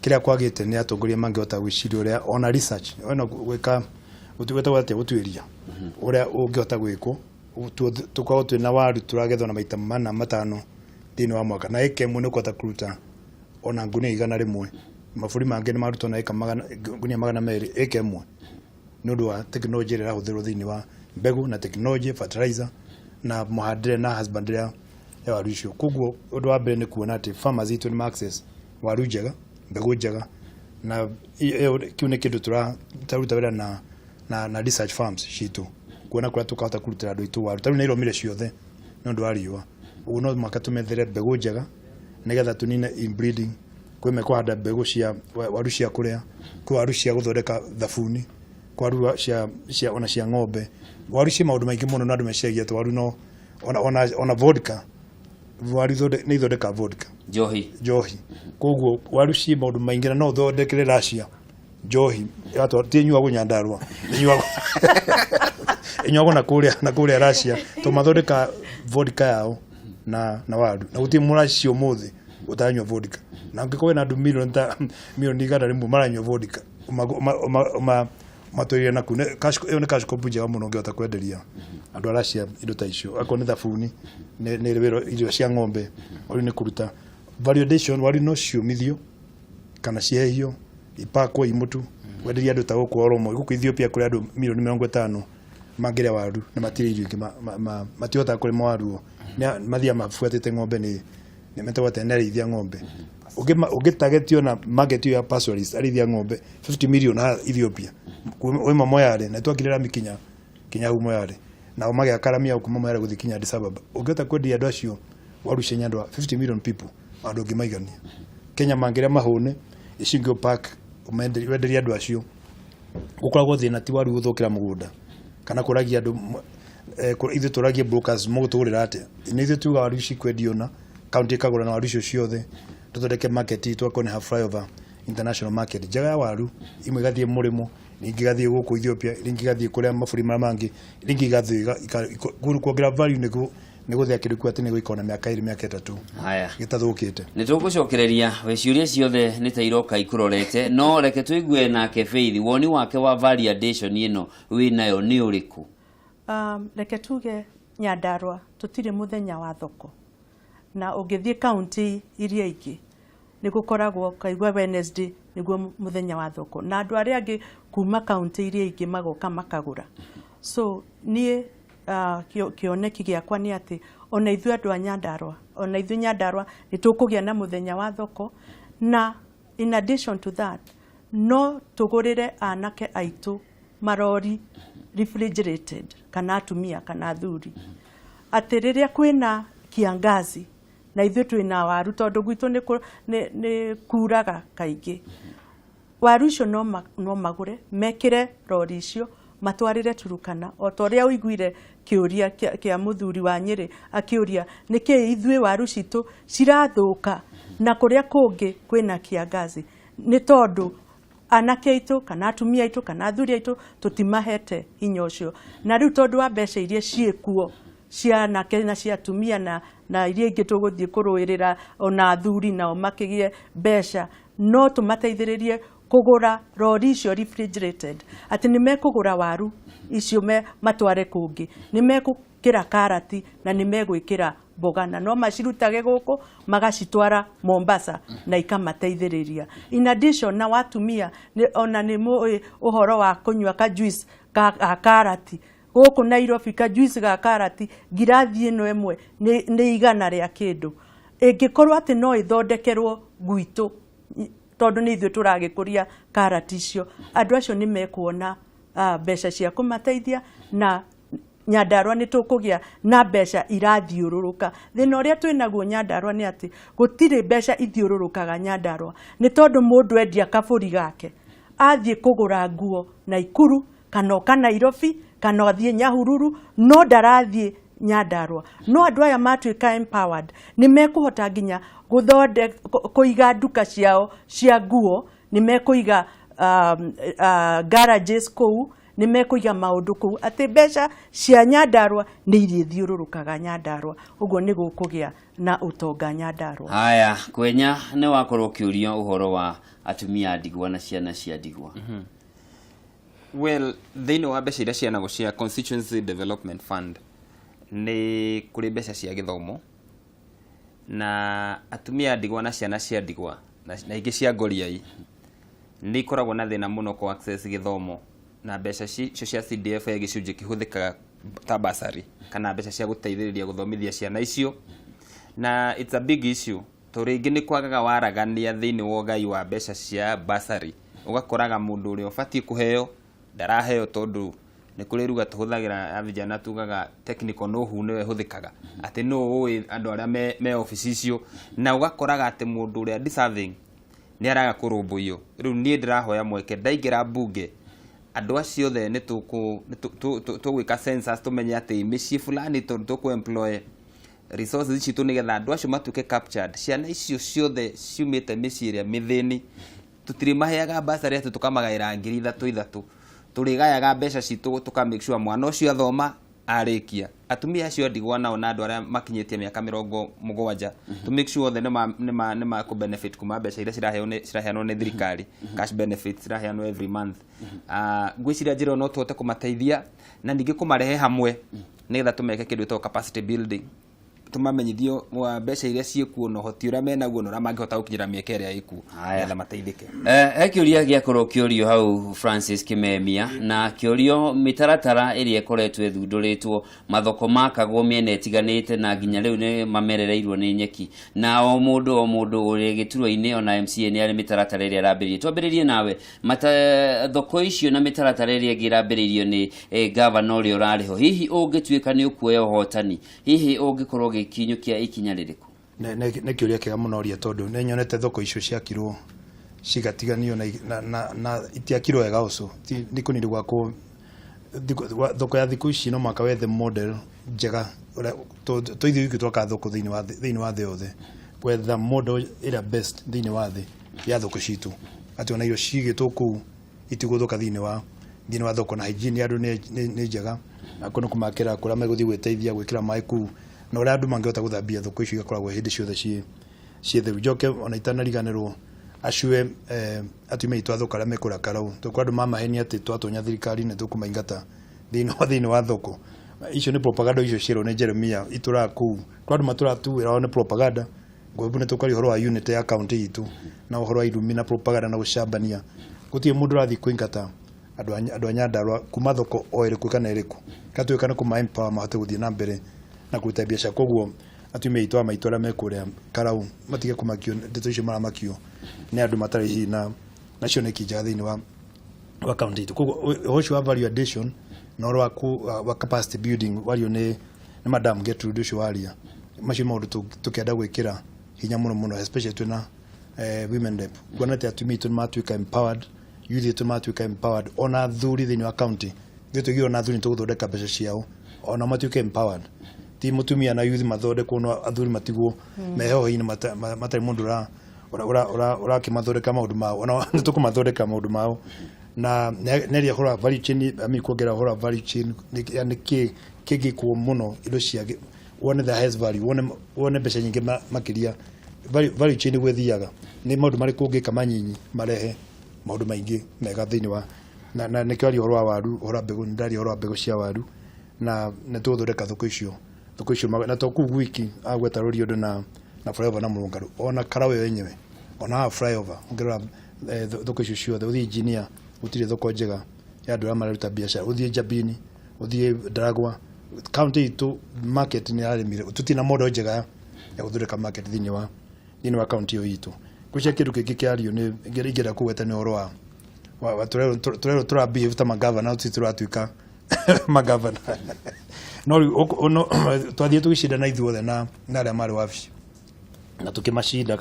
Kĩrĩa kwagĩte nĩ atongoria mangĩhota gwĩciria ũrĩa ona research ona gwĩka gwĩtagwo atĩa, gũtuĩria ũrĩa ũngĩhota gwĩkwo tũkorwo twĩna waru tũragethwo na maita mana matano thĩinĩ wa mwaka, na ĩka ĩmwe nĩ ũkũhota kũruta ona ngunia 100. Mabũrũri mangĩ nĩ marutwo na ĩka ngunia 200 ĩka ĩmwe, nĩ ũndũ wa tekinoronjĩ ĩrĩa ĩrahũthĩrwo thĩinĩ wa mbegũ na tekinoronjĩ, fertilizer na mũhandĩre na husbandry ya waru icio. Koguo ũndũ wa mbere nĩ kuona atĩ farmers itũ nĩ ma access waru njega, mbegũ njega, na kĩu nĩ kĩndũ tũraruta wĩra na research farms citũ kuona kũrĩa tũkahota kũrutĩra andũ aitũ waru. Ta rĩu nĩ iromire ciothe nĩ ũndũ wa riũa. Ũguo no mũhaka tũmethere mbegũ njega nĩgetha tũnine inbreeding. Kwĩ mekũhanda mbegũ cia waru cia kũrĩa, kwĩ waru cia gũthondeka thabuni, kwĩ waru cia ona cia ng'ombe. Waru ciĩ maũndũ maingĩ mũno, na andũ meciragia atĩ waru no ona vodka, waru nĩ ithondekaga vodka. Njohi. Njohi. Koguo waru ciĩ maũndũ maingĩ, na no ũthondekere Russia njohi. Ti ĩnyuagwo Nyandarua, ĩnyuagwo na kũrĩa Russia, to mathondeka vodka yao na waru, na gũtirĩ mũracia ũmũthĩ ũtaranyua vodka, na angĩkorwo wĩna andũ milioni ta milioni 100 maranyua vodka, ũmatwarire naku. Ĩyo nĩ cash crop njega mũno ũngĩhota kwenderia andũ a Russia indo ta icio, akorwo nĩ thabuni, nĩ wĩra, irio cia ng'ombe. Waru nĩ kũruta value addition. Waru no ciũmithio kana cihehio, ipakwo i mũtu, wenderie andũ ta gũkũ Oromo, gũkũ Ethiopia kũrĩ andũ milioni 50 mangĩrĩa waru na matirĩ irio ingĩ, matihotaga kũrĩma waru o. Mathiaga mabuatĩte ng'ombe, nĩ metagwo atĩa, nĩ arĩithia ng'ombe. Ũngĩtagetio na market ĩyo ya pastoralist, arĩithia ng'ombe 50 million haha Ethiopia wĩma Moyale, na twakire rami kinya hau Moyale, nao magĩaka rami ya kuma Moyale gũthiĩ kinya Addis Ababa. Ũngĩhota kwenderia andũ acio waru cia Nyandarua, 50 million people, andũ ũngĩmaigania Kenya mangĩrĩa mahũne icio ingĩ park wenderie andũ acio. Gũkoragwo thĩna ti waru gũthũkĩra mũgũnda kana kũragia andũ, ithuĩ tũragie brokers mũgũtũgũrĩra atĩa? Nĩ ithuĩ tuga waru ici kwendio na county ĩkagũra, na waru icio ciothe tũthondeke market itũ, akorwo nĩ ha flyover international market njega ya waru, imwe igathiĩ mũrĩmo, ingĩ igathiĩ gũkũ Ethiopia, ingĩ igathiĩ kũrĩa mabũrũri marĩa mangĩ, ingĩ igathiĩ kuongerera value nĩguo nĩ gũthĩa kĩndũ kĩu atĩ nĩ gũikara na mĩaka 2, mĩaka 3 Haya. gĩtathũkĩte. Nĩ tũgũcokereria ciũria ciothe nĩ ta iroka ikũrorete, no reke tũigue nake Faith, woni wake wa value addition ĩno wĩ nayo nĩ ũrĩkũ? Reke tuge Nyandarua tũtirĩ mũthenya wa thoko, na ũngĩthiĩ kaunti iria ingĩ nĩ gũkoragwo kaigua Wednesday nĩguo mũthenya wa thoko, na andũ arĩa angĩ kuma kaunti iria ingĩ magoka makagũra. So niĩ kĩoneki gĩakwa nĩ atĩ ona ithuĩ andũ a Nyandarua, ona ithuĩ Nyandarua nĩ tũkũgĩa na mũthenya wa thoko, na in addition to that no tũgũrĩre anake aitũ marori refrigerated, kana atumia kana athuri, atĩ rĩrĩa kwĩna kiangazi na ithuĩ twĩna waru, tondũ gwitũ nĩ kuraga kaingĩ, waru icio no magũre mekĩre rori icio matwarĩre Turukana, o ta ũrĩa ũiguire kĩũria kĩa mũthuri wa Nyĩrĩ akĩũria nĩkĩ ithuĩ waru citũ cirathũka na kũrĩa kũngĩ kwĩna kiangazi. Nĩ tondũ anake aitũ kana atumia aitũ kana athuri aitũ tũtimahete hinya ũcio. Na rĩu tondũ wa mbeca iria ciĩkuo cia anake na cia atumia na iria ingĩ tũgũthiĩ kũrũĩrĩra, ona athuri nao makĩgĩe mbeca, no tũmateithĩrĩrie kũgũra rori icio refrigerated, atĩ nĩ mekũgũra waru icio matware kũngĩ, nĩ mekũkĩra karati na nĩ megwĩkĩra mboga, na no macirutage gũkũ magacitwara Mombasa na ikamateithĩrĩria. In addition, na watumia ona nĩ mũĩ ũhoro wa kũnyua ka juice ga karati gũkũ Nairobi, ka juice ga karati ngirathi ĩno ĩmwe nĩ 100 rĩa kĩndũ. Ĩngĩkorwo atĩ no ĩthondekerwo gwitũ, tondũ nĩ ithuĩ tũragĩkũria karati icio, andũ acio nĩ mekuona mbeca cia kũmateithia, na Nyandarua nĩ tũkũgĩa na mbeca irathiũrũrũka. Thĩna ũrĩa twĩnaguo Nyandarua nĩ atĩ gũtirĩ mbeca ithiũrũrũkaga Nyandarua, nĩ tondũ mũndũ endia kabũri gake athiĩ kũgũra nguo Naikuru kana oka Nairobi kana athiĩ Nyahururu, no ndarathiĩ Nyandarua. No andũ aya matuĩka empowered nĩ mekũhota nginya kũiga nduka ciao cia nguo, nĩ mekũiga garages kũu, nĩ mekũiga maũndũ kũu, atĩ mbeca cia Nyandarua nĩ irĩthiũrũrũkaga Nyandarua. Ũguo nĩ gũkũgĩa na ũtonga Nyandarua. Haya, Kwenya, nĩ wakorwo ũkĩũrio ũhoro wa atumia a ndigwa na ciana cia ndigwa. Well, thĩinĩ wa mbeca iria cianagwo cia Constituency Development Fund nĩ kũrĩ mbeca cia gĩthomo, na atumia a ndigwa na ciana cia ndigwa na ingĩ cia ngoriai nĩ ikoragwo na thĩna mũno kũ access gĩthomo, na mbeca icio cia CDF he gĩcunjĩ kĩhũthĩkaga ta bursary kana mbeca cia gũteithĩrĩria gũthomithia ciana icio, na it's a big issue tondũ rĩngĩ nĩ kwagaga waragania thĩinĩ wa ũgai wa mbeca cia bursary, ũgakoraga mũndũ ũrĩa ũbatiĩ kũheo ndaraheo, tondũ nĩ kũrĩ ruga tũhũthagĩra ya vijana tugaga technical know-how nĩyo ĩhũthĩkaga, atĩ nũ ũĩ andũ arĩa me obici icio, na ũgakoraga atĩ mũndũ ũrĩa deserving nĩ araga kũrũmbũiyo. Rĩu niĩ ndĩrahoya mweke ndaingĩra mbunge, andũ acio othe nĩ tũgwĩka census, tũmenye atĩ mĩciĩ fulani, tondũ tũkũ employ resources citũ nĩgetha andũ acio matuĩke captured. Ciana icio ciothe ciumĩte mĩciĩ ĩrĩa mĩthĩni, tũtirĩmaheaga bursary atĩ tũkamagaĩra 3,000 ithatũ, tũrĩgayaga mbeca citũ tũka make sure mwana ũcio athoma arĩkia. Atumia acio a ndigwa nao na andũ arĩa makinyĩtie mĩaka 70, to make sure othe nĩ ma kũ benefit kuma mbeca iria ciraheanwo nĩ thirikari, cash benefits ciraheanwo every month. Ngwĩciria njĩra ĩyo no tũhote kũmateithia na ningĩ kũmarehe hamwe nĩgetha tũmeke kĩndũ gĩtagwo capacity building, tũmamenyithio wa mbeca iria ciĩkuo na ũhoti ũrĩa menaguo na ũrĩa mangĩhota gũkinyĩra mĩeke ĩrĩa ĩkuo nĩgetha mateithĩke. He kĩũria gĩakorwo kĩũrio hau, Francis Kimemia, na kĩũrio mĩtaratara ĩrĩa ĩkoretwo ĩthundũrĩtwo, mathoko makagwo mĩena ĩtiganĩte na nginya rĩu nĩ mamerereirwo nĩ nyeki, na o mũndũ o mũndũ ũrĩ gĩturwa-inĩ ona MCA nĩ arĩ mĩtaratara ĩrĩa arambĩrĩirie. Twambĩrĩrie nawe, mata thoko icio na mĩtaratara ĩrĩa ĩngĩ ĩrambĩrĩirio nĩ gavana ũrĩa ũrarĩho, hihi ũngĩtuĩka nĩ ũkuoya ũhotani, hihi ũngĩkorwo ũgĩkinyũkia ikinya rĩrĩkũ? Nĩ kĩũria kĩega mũno ũria, tondũ nĩ nyonete thoko icio ciakirwo cigatiganio na itiakirwo wega ũcio. Nĩ kũnini gwakwo thoko ya thikũ ici no mũhaka wethe model njega ũrĩa tũ ithuĩ ithuĩ twakaga thoko thĩinĩ wa thĩ yothe, gwetha model ĩrĩa best thĩinĩ wa thĩ ya thoko citũ, atĩ ona irio cigĩtwo kũu itigũthũka thĩinĩ wa thoko, na hygiene ya andũ nĩ njega, na kũu nĩ kũmakĩra kũrĩa megũthiĩ gwĩteithia, gwĩkĩra maĩ kũu, na ũrĩa andũ mangĩhota gũthambia thoko icio igakoragwo hĩndĩ ciothe ciĩ theru. Njoke ona itanariganĩrwo acue atumia aitũ a thoko arĩa mekũrĩa karau, tondũ kwĩ andũ mamahenia atĩ twatonya thirikari nĩ tũkũmaingata thĩinĩ wa thoko icio. Nĩ propaganda icio cierwo nĩ Jeremia itũraga kũu, kwĩ andũ matũraga tu wĩra wao nĩ propaganda. Ngwĩbu nĩ tũkaria ũhoro wa unity ya county itũ na ũhoro wa irumi na propaganda na gũcambania. Gũtirĩ mũndũ ũrathiĩ kũingata andũ a Nyandarua kuma thoko o ĩrĩkũ kana ĩrĩkũ, gatuĩka nĩ kũma empower mahote gũthiĩ na mbere na kũruta biacara. Koguo atumia aitũ a maitũ arĩa me kũrĩa karau matige kũmakio ndeto icio maramakio nĩ andũ matarĩ hihi na cioneki njega thĩinĩ wa county itũ. Koguo ũhoro ũcio wa value addition na ũhoro wa capacity building wario nĩ Madam Gertrude ũcio waria, macio maũndũ tũkĩenda gwĩkĩra hinya mũno mũno, especially twĩna women rep, kuona atĩ atumia aitũ nĩ matuĩka empowered, youth aitũ nĩ matuĩka empowered, ona athuri thĩinĩ wa county ithuĩ tũigire ona athuri nĩ tũgũthondeka mbeca ciao ona matuĩke empowered. Ti mũtumia na youth mathondekwo no athuri matigwo mehoho-inĩ matarĩ mũndũ ũrakĩmathondeka maũndũ mao, ona nĩ tũkũmathondeka maũndũ mao. Na neria ũhoro wa value chain, I mean, kuongerera ũhoro wa value chain nĩ kĩ kĩngĩkwo mũno indo cia wone the highest value, wone mbeca nyingĩ makĩria. Value chain nĩguo ĩthiaga, nĩ maũndũ marĩkũ ũngĩka manyinyi marehe maũndũ maingĩ mega thĩinĩ wa na nĩkĩo aria ũhoro wa waru, ũhoro wa mbegũ, nĩndaria ũhoro wa mbegũ cia waru, na nĩ tũgũthondeka thoko icio na to kũu gwiki agweta Rũriondo na flyover na Mũrũngarũ, ona Karau ĩyo yenyewe, ona haha flyover ũngĩrora thoko icio ciothe, ũthiĩ Engineer gũtirĩ thoko njega ya andũ arĩa mararuta biacara, ũthiĩ Njabini, ũthiĩ Ndaragwa, county itũ market nĩ yarĩmire, tũtirĩ na model njega. Ya gũthondeka market thĩinĩ wa kaunti ĩyo itũ. Gwĩcia kĩndũ kĩngĩ kĩario nĩ ingĩenda kũgweta nĩ ũhoro wa tũrerwo tũra behave ta magavana, tũtirĩ tũratuĩka magavana, no rĩu twathiĩ tũgĩcindana ithuothe na arĩa marĩ wabici na tũkĩmacinda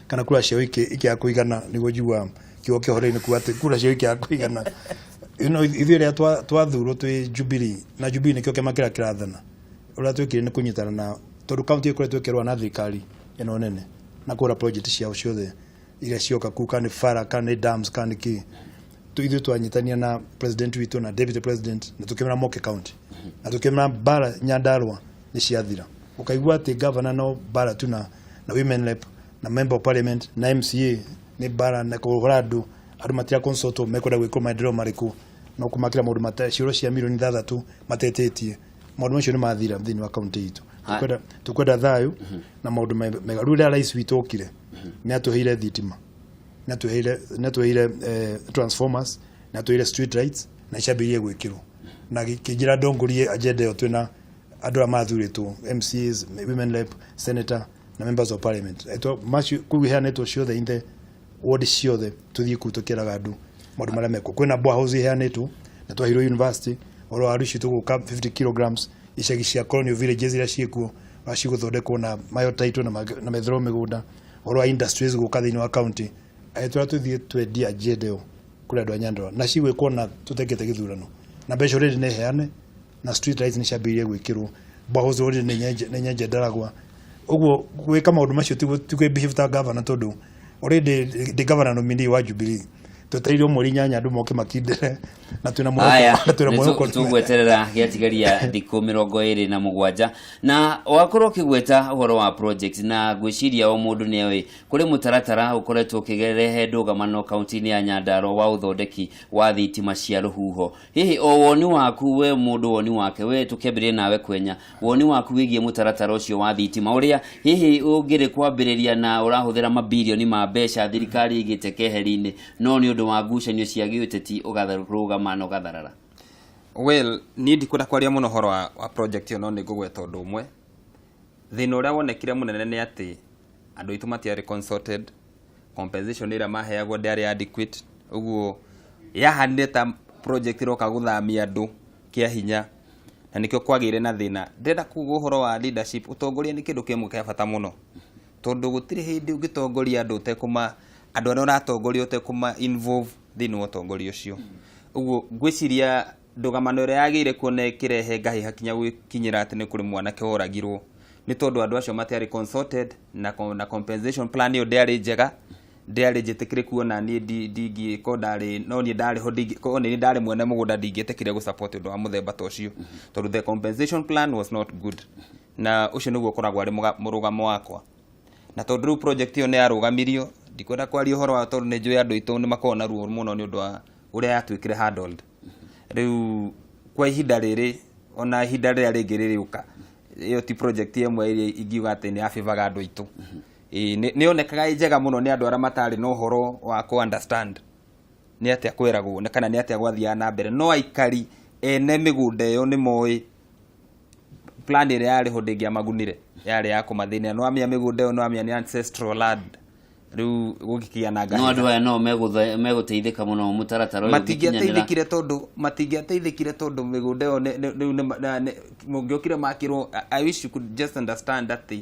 kana kura ciao ikĩaga kũigana. Nĩguo njiguaga kiugo kĩhoreri kuga atĩ kura ciao ikĩaga kũigana. Ithuĩ rĩrĩa twathurwo twĩ Jubilee, na Jubilee nĩkĩo kĩama kĩrĩa kĩrathana, ũrĩa twĩkire nĩ kũnyitana na tondũ kaunti ĩkoretwo ĩkĩrũa na thirikari ĩno nene na kũgũra project ciao ciothe iria cioka kuu, kana nĩ bara, kana nĩ dams, kana nĩ kĩ. Ithuĩ twanyitania na president witũ na deputy president na tũkĩmera moke county na tũkĩmera bara Nyandarua nĩ ciathira. Ũkaigua atĩ governor no bara tu na women rep na member of parliament na MCA nĩ bara na kũhũra andũ. Andũ matira consult mekwenda gwĩkwo maendeleo marĩkũ, no kũmakĩra maũndũ mata ciũro cia mirioni 6 matetĩtie. Maũndũ macio nĩ mathira thĩinĩ wa kaunti itũ. Tũkwenda thayũ na maũndũ mega. Rĩu rĩrĩa rais witũ okire, nĩ atũheire thitima, nĩ atũheire transformers, nĩ atũheire street lights na ciambĩrĩirie gwĩkĩrwo na kĩnjĩra ndongorie agenda ĩyo twĩna andũ arĩa mathurĩtwo, MCAs, women rep, senator na members of parliament. Macio kũu iheanĩtwo ciothe in the ward ciothe, tũthiĩ kũu tũkĩraga andũ maũndũ marĩa mekwo. Kwĩna boreholes iheanĩtwo na twaheirwo university ũhoro wa waru citũ gũka 50 kilograms, icagi cia colonial villages iria ciĩkuo ũrĩa cigũthondekwo na mayo title na metherwo mĩgũnda, ũhoro wa industries gũka thĩinĩ wa county. Tũrĩa tũthiĩ twendie agenda ĩyo kũrĩ andũ a Nyandarua na cigwĩkwo na tũtekĩte gĩthurano na mbeca already nĩ heane na street lights nĩ ciambĩrĩirie gwĩkĩrwo, boreholes already nĩ nyenje ndaragwa. Ũguo gwĩka maũndũ macio ti kwĩ ta governor, tondũ already ndĩ governor nominee wa Jubilee. Twetereire mweri 8 andũ moke makindĩre na twĩna mwĩhoko Aya, na twĩna nĩ mwĩhoko. Tũgweterera gĩatigaria thikũ 27 na wakorwo ũkĩgweta ũhoro wa project, na ngwĩciria o mũndũ nĩ oĩ kũrĩ mũtaratara ũkoretwo ũkĩrehe ndũgamano kaunti-inĩ ya Nyandarua wa ũthondeki wa thitima cia rũhuho. Hihi o woni waku we mũndũ, woni wake we, tũkĩambĩrĩria nawe Kwenya, woni waku wĩgiĩ mũtaratara ũcio wa thitima ũrĩa hihi ũngĩrĩ kwambĩrĩria na ũrahũthĩra mabirioni ma mbeca thirikari igĩte keheri-inĩ, no nĩ ũndũ wa ngucanio cia gĩũteti ũgatharũgama na ũgatharara? Well, niĩ ndikwenda kwaria mũno ũhoro wa project ĩyo, no nĩ ngũgweta ũndũ ũmwe. Thĩna ũrĩa wonekire mũnene nĩ atĩ andũ aitũ matiarĩ consulted, compensation ĩrĩa maheagwo ndĩarĩ adequate. Ũguo yahanire ta project ĩroka gũthamia andũ kĩa hinya, na nĩkĩo kwagĩire na thĩna. Ndĩrenda kuga ũhoro wa leadership, ũtongoria nĩ kĩndũ kĩmwe kĩa bata mũno, tondũ gũtirĩ hĩndĩ ũngĩtongoria andũ ũtekũma andũ arĩa ũratongoria ũtekũma involve thĩinĩ wa ũtongoria ũcio. Ũguo ngwĩciria ndũgamano ĩrĩa yagĩire kuo na ĩkĩrehe ngahĩha kinya gwĩkinyĩra atĩ nĩ kũrĩ mwanake woragirwo nĩ tondũ andũ acio matiarĩ consulted na compensation plan ĩyo ndĩarĩ njega, ndĩarĩ njĩtĩkĩrĩku. Ona niĩ ndingĩ ko ndarĩ, no niĩ ndarĩ ho, ko nĩ niĩ ndarĩ mwene mũgũnda, ndingĩtĩkĩria gũ support ũndũ wa mũthemba ta ũcio, tondũ the compensation plan was not good. Na ũcio nĩguo ũkoragwo arĩ mũrũgamo wakwa. Na tondũ rĩu project ĩyo nĩ yarũgamirio, ndikwenda kwaria ũhoro wa, tondũ nĩ njũĩ andũ aitũ nĩ makoragwo na ruo mũno nĩ ũndũ wa ũrĩa yatuĩkire handled. Rĩu kwa ihinda rĩrĩ, ona ihinda rĩrĩa rĩngĩ rĩrĩũka, ĩyo ti project ĩmwe ĩrĩa ingiuga atĩ nĩ yabĩbaga andũ aitũ. Ĩĩ, nĩ yonekaga ĩ njega mũno nĩ andũ arĩa matarĩ na ũhoro wa kũ understand nĩ atĩa kweragwo na kana nĩ atĩa gwathiaga na mbere, no aikari ene mĩgũnda ĩyo nĩ moĩ plan ĩrĩa yarĩ ho ndĩngĩamagunire, yarĩ ya kũmathĩnia. No amenya mĩgũnda ĩyo, no amenya nĩ ancestral land, rĩu gũgĩkĩgĩa na No ngahĩha. Andũ aya no megũteithĩka mũno mũtaratara ũyũ ũngĩkinyanĩra? Matingĩateithĩkire tondũ mĩgũnda ĩyo rĩu mũngĩokire makĩrwo. I wish you could just understand atĩ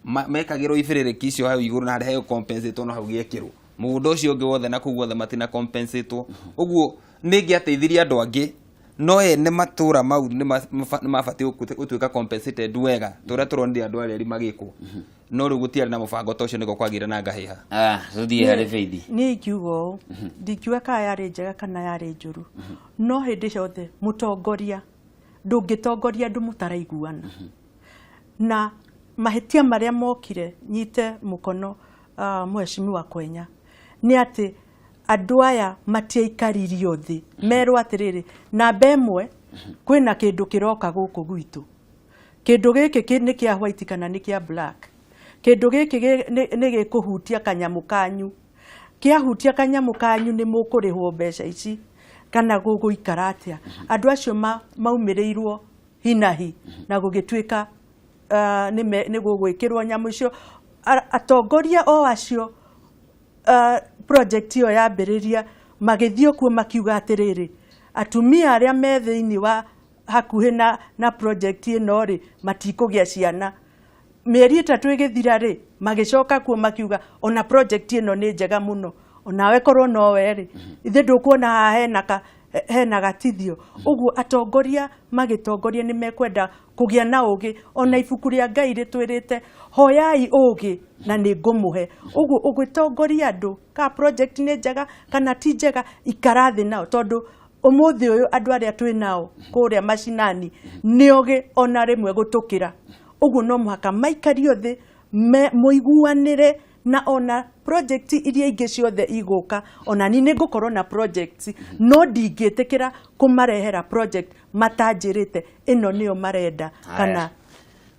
mekagĩrwo ibĩrĩrĩki icio hau igũrũ na harĩa heo compensate no hau gĩekĩrwo mũgũnda ũcio ũngĩ wothe na kũu guothe matina compensate. Ũguo nĩ ingĩateithirie andũ angĩ, no ene matũra mau nĩ mabatiĩ gũtuĩka compensated wega ta ũrĩa tũronire andũ arĩa erĩ magĩkwo, no rĩu gũtiarĩ na mũbango ta ũcio, nĩguo kwagĩire na ngahĩha. Ah, tũthiĩ harĩ Faith. Niĩ ingiuga ũũ, ndingiuga kana yarĩ njega kana yarĩ njũru, no hĩndĩ ciothe mũtongoria ndũngĩtongoria andũ mũtaraiguana na mahĩtia marĩa mokire. Nyite mũkono mheshimiwa Kwenya nĩ atĩ andũ aya matiaikaririo thĩ merwo atĩrĩrĩ, namba 1, kwĩna kĩndũ kĩroka gũkũ gwitũ, kĩndũ gĩkĩ nĩ kĩa white kana nĩ kĩa black, kĩndũ gĩkĩ nĩ gĩkũhutia kanyamũ kanyu, kĩahutia kanyamũ kanyu nĩ mũkũrĩhwo mbeca ici kana gũgũikara atĩa. Andũ acio maumĩrĩirwo hinahi na gũgĩtuĩka Nĩ gũgwĩkĩrwo nyamũ icio. Atongoria o acio, project ĩyo yambĩrĩria, magĩthiĩ kuo makiuga atĩrĩrĩ, atumia arĩa me thĩinĩ wa hakuhĩ na project ĩno rĩ, matikũgĩa ciana. Mĩeri 3 ĩgĩthira rĩ, magĩcoka kuo makiuga ona project ĩno nĩ njega mũno, onawe korwo nowe rĩ, ithe ndũkuona haha hena gatithio. Ũguo atongoria magĩtongoria nĩ mekwenda kũgĩa na ũgĩ. Ona ibuku rĩa Ngai rĩtwĩrĩte hoyai ũgĩ na nĩ ngũmũhe. Ũguo ũgĩtongoria andũ ka project nĩ njega kana ti njega, ikara thĩ nao, tondũ ũmũthĩ ũyũ andũ arĩa twĩ nao kũrĩa macinani nĩ ogĩ ona rĩmwe gũtũkĩra. Ũguo no mũhaka maikario thĩ mũiguanĩre, na ona project iria ingĩ ciothe igũka, ona ni nĩngũkorwo na project, no ndingĩtĩkĩra kũmarehera project matanjĩrĩte ĩno nĩyo marenda. Kana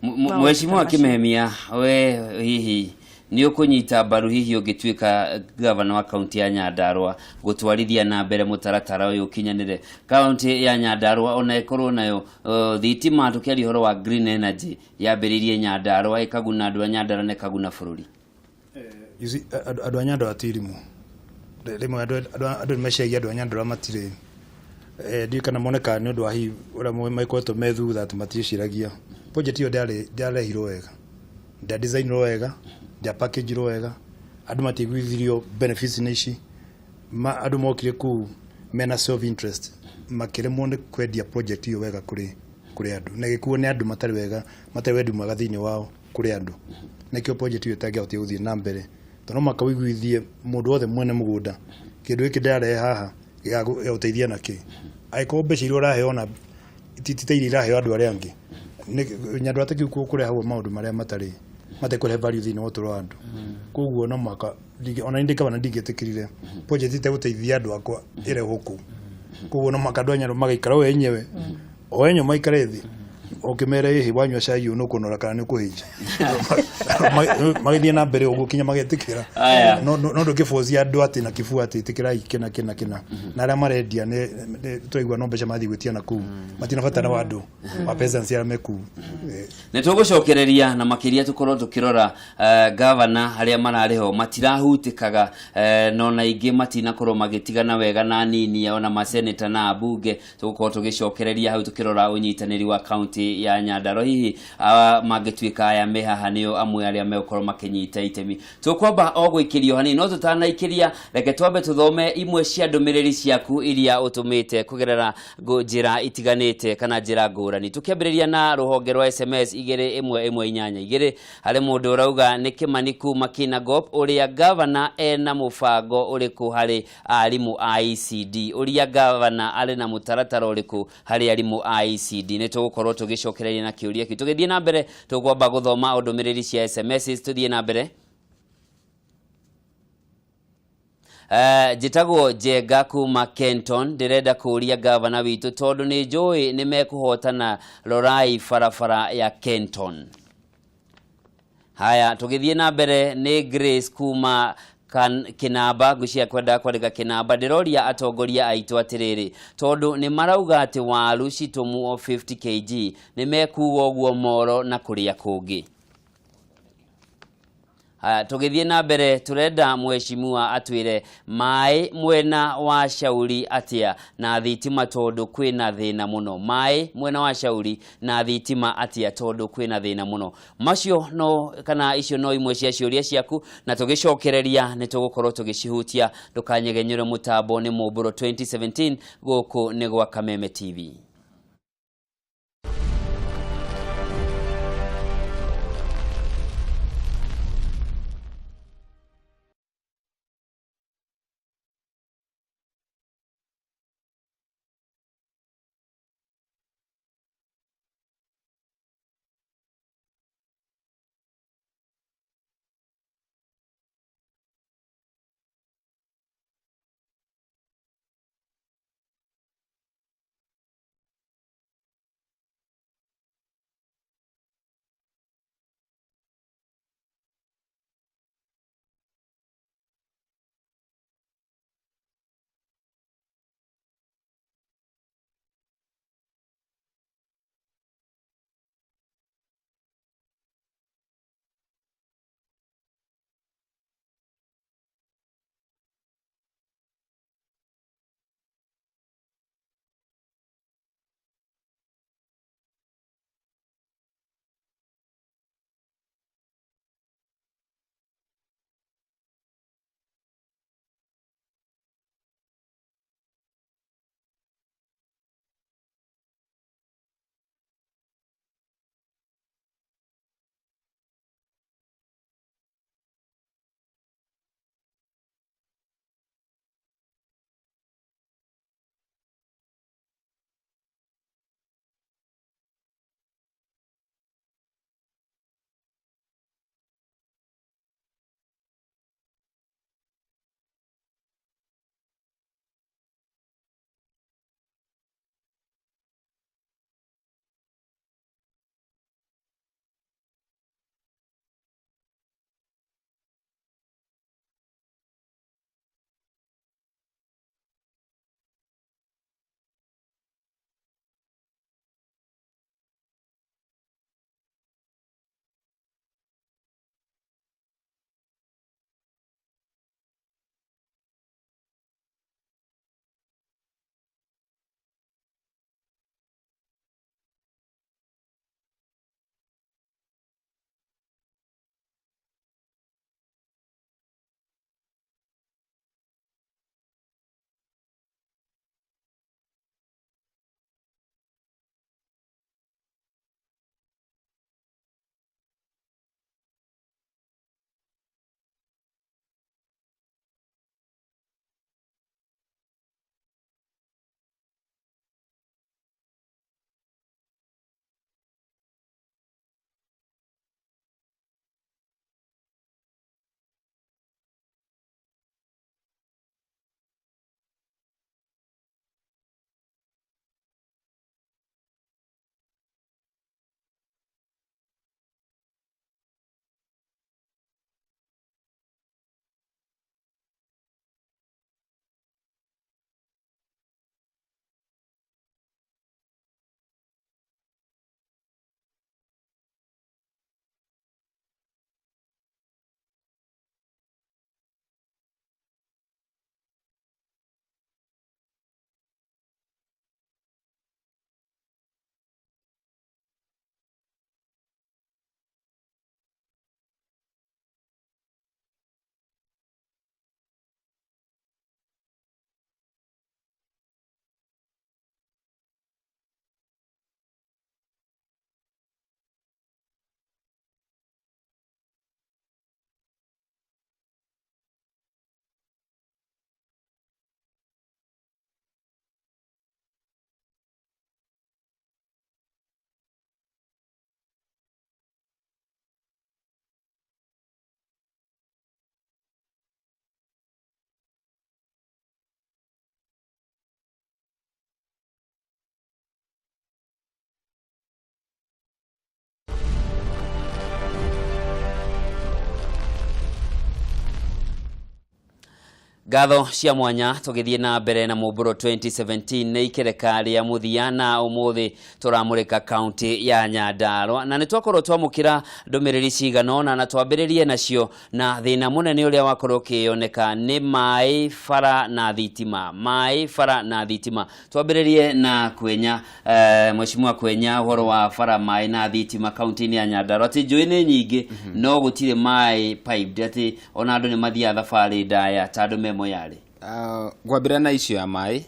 Mheshimiwa Kimemia, we hihi nĩ ũkũnyita mbaru hihi ũngĩtuĩka gavana wa kaunti ya Nyandarua gũtwarithia na mbere mũtaratara ũyũ ũkinyanĩre kaunti ya Nyandarua, ona ĩkorwo nayo thitima, tũkĩaria ũhoro wa green energy yambĩrĩirie Nyandarua ĩkaguna andũ a Nyandarua na ĩkaguna bũrũri? You see, andũ a Nyandarua ti irimũ. Rĩmwe andũ nĩ meciragia andũ a Nyandarua matirĩ, ndiũĩ kana monekaga nĩ ũndũ wa hihi ũrĩa makoretwo me thutha atĩ matiĩciragia. Project ĩyo ndĩarehirwo wega, ndĩa-designirwo wega, ndĩa-package-irwo wega, andũ matiaiguithirio benefits nĩ ici. Andũ mokire kũu mena self interest, makĩremwo nĩ kwendia project ĩyo wega kũrĩ andũ, na ĩgĩkuo nĩ andũ matarĩ wega, matarĩ wendi mwega thĩinĩ wao kũrĩ andũ. Nĩkĩo project ĩyo ĩtangĩahotire gũthiĩ na mbere, tondũ no mũhaka ũiguithie mũndũ wothe mwene mũgũnda kĩndũ gĩkĩ ndĩrarehe haha gĩgagũteithia na kĩ. Angĩkorwo mbeca iria ũraheo na ti ta iria iraheo andũ arĩa angĩ, Nyandarua ta kĩu kũrehagwo maũndũ marĩa matarĩ matekũrehe value thĩinĩ wa ũtũũro wa andũ. Koguo no mũhaka ona niĩ ndĩ gavana ndingĩtĩkĩrire project ĩtegũteithia andũ akwa ĩrehwo kũu. Koguo no mũhaka andũ a Nyandarua magaikara o enyewe, o enyewe maikare thĩ, ũkĩmere ĩhĩ wanyua cai ũyũ nĩũkũnora kana nĩũkũhĩnja, magĩthiĩ na mbere ũguo kinya magetĩkĩra. No ndũngĩbocia andũ atĩ na kĩbua atĩ ĩtĩkĩrai kĩna kĩna kĩna, na arĩa marendia nĩ tũraigua no mbeca mathiĩ gwĩtia na kũu, matina bata wa andũ wa peasants arĩa me kũu. Nĩ tũgũcokereria na makĩria tũkorwo tũkĩrora gavana arĩa mararĩ ho matirahutĩkaga, no na ingĩ matinakorwo magĩtigana wega na nini ona maseneta na ambunge. Tũgũkorwo tũgĩcokereria hau tũkĩrora ũnyitanĩri wa kaunti ya Nyandarua, hihi mangĩtuĩka aya me haha nĩo amwe arĩa megũkorwo makĩnyita itemi. Tũkwamba o gũikĩrio hanini, no tũtanaikĩria reke twambe tũthome imwe cia ndũmĩrĩri ciaku iria ũtũmĩte kũgerera njĩra itiganĩte kana njĩra ngũrani. Tũkĩambĩrĩria na rũhonge rwa SMS 21182, harĩ mũndũ ũrauga nĩ Kĩmani kuma Kinangop, ũrĩa gavana ena mũbango ũrĩkũ harĩ arimũ a ECD, ũrĩa gavana arĩ na mũtaratara ũrĩkũ harĩ arimũ a ECD. Nĩ tũgũkorwo tũgĩcokereria na kĩũria kĩu. Tũgĩthiĩ na mbere tũkwamba gũthoma ndũmĩrĩri cia SMS. Tũthiĩ na mbere. Njĩtagwo Njenga kuma Kenton, ndĩrenda kũũria gavana witũ tondũ nĩ njũĩ nĩ mekũhotana, rorai barabara ya Kenton. Haya, tũgĩthiĩ na mbere nĩ Grace kuma Kinamba, ngwĩciria kwenda kwandĩka Kinamba. Ndĩroria atongoria aitũ atĩrĩrĩ, tondũ nĩ marauga atĩ waru citũmwo 50 kg nĩ mekuga ũguo Moro na kũrĩa kũngĩ. Haya, tũgĩthiĩ na mbere tũrenda mheshimiwa atwĩre maĩ mwena wa Shauri atĩa na thitima, tondũ kwĩna thĩna mũno. Maĩ mwena wa Shauri na thitima atĩa, tondũ kwĩna thĩna mũno. Macio no kana icio no imwe cia ciũria ciaku, na tũgĩcokereria nĩ tũgũkorwo tũgĩcihutia. Ndũkanyegenyũre mũtambo, nĩ Mũmbũro 2017, gũkũ nĩ gwa Kameme TV. Ngatho cia mwanya tũgĩthiĩ na mbere na Mũmbũro 2017 nĩ ikereka rĩa mũthia na ũmũthĩ tũramũrĩka kaunti ya Nyandarua na nĩ twakorwo twamũkĩra ndũmĩrĩri cigana ũna na twambĩrĩrie nacio na thĩna mũnene ũrĩa wakorwo ũkĩoneka nĩ maĩ bara na thitima, maĩ bara na thitima. Twambĩrĩrie na Kwenya, Mheshimiwa Kwenya, ũhoro wa bara, maĩ na thitima kaunti-inĩ ya Nyandarua, atĩ njũĩ nĩ nyingĩ no gũtirĩ maĩ piped, atĩ ona andũ nĩ mathiaga thabarĩ ndaya ta andũ me Moyale. Ngwambĩrĩria na issue ya maĩ.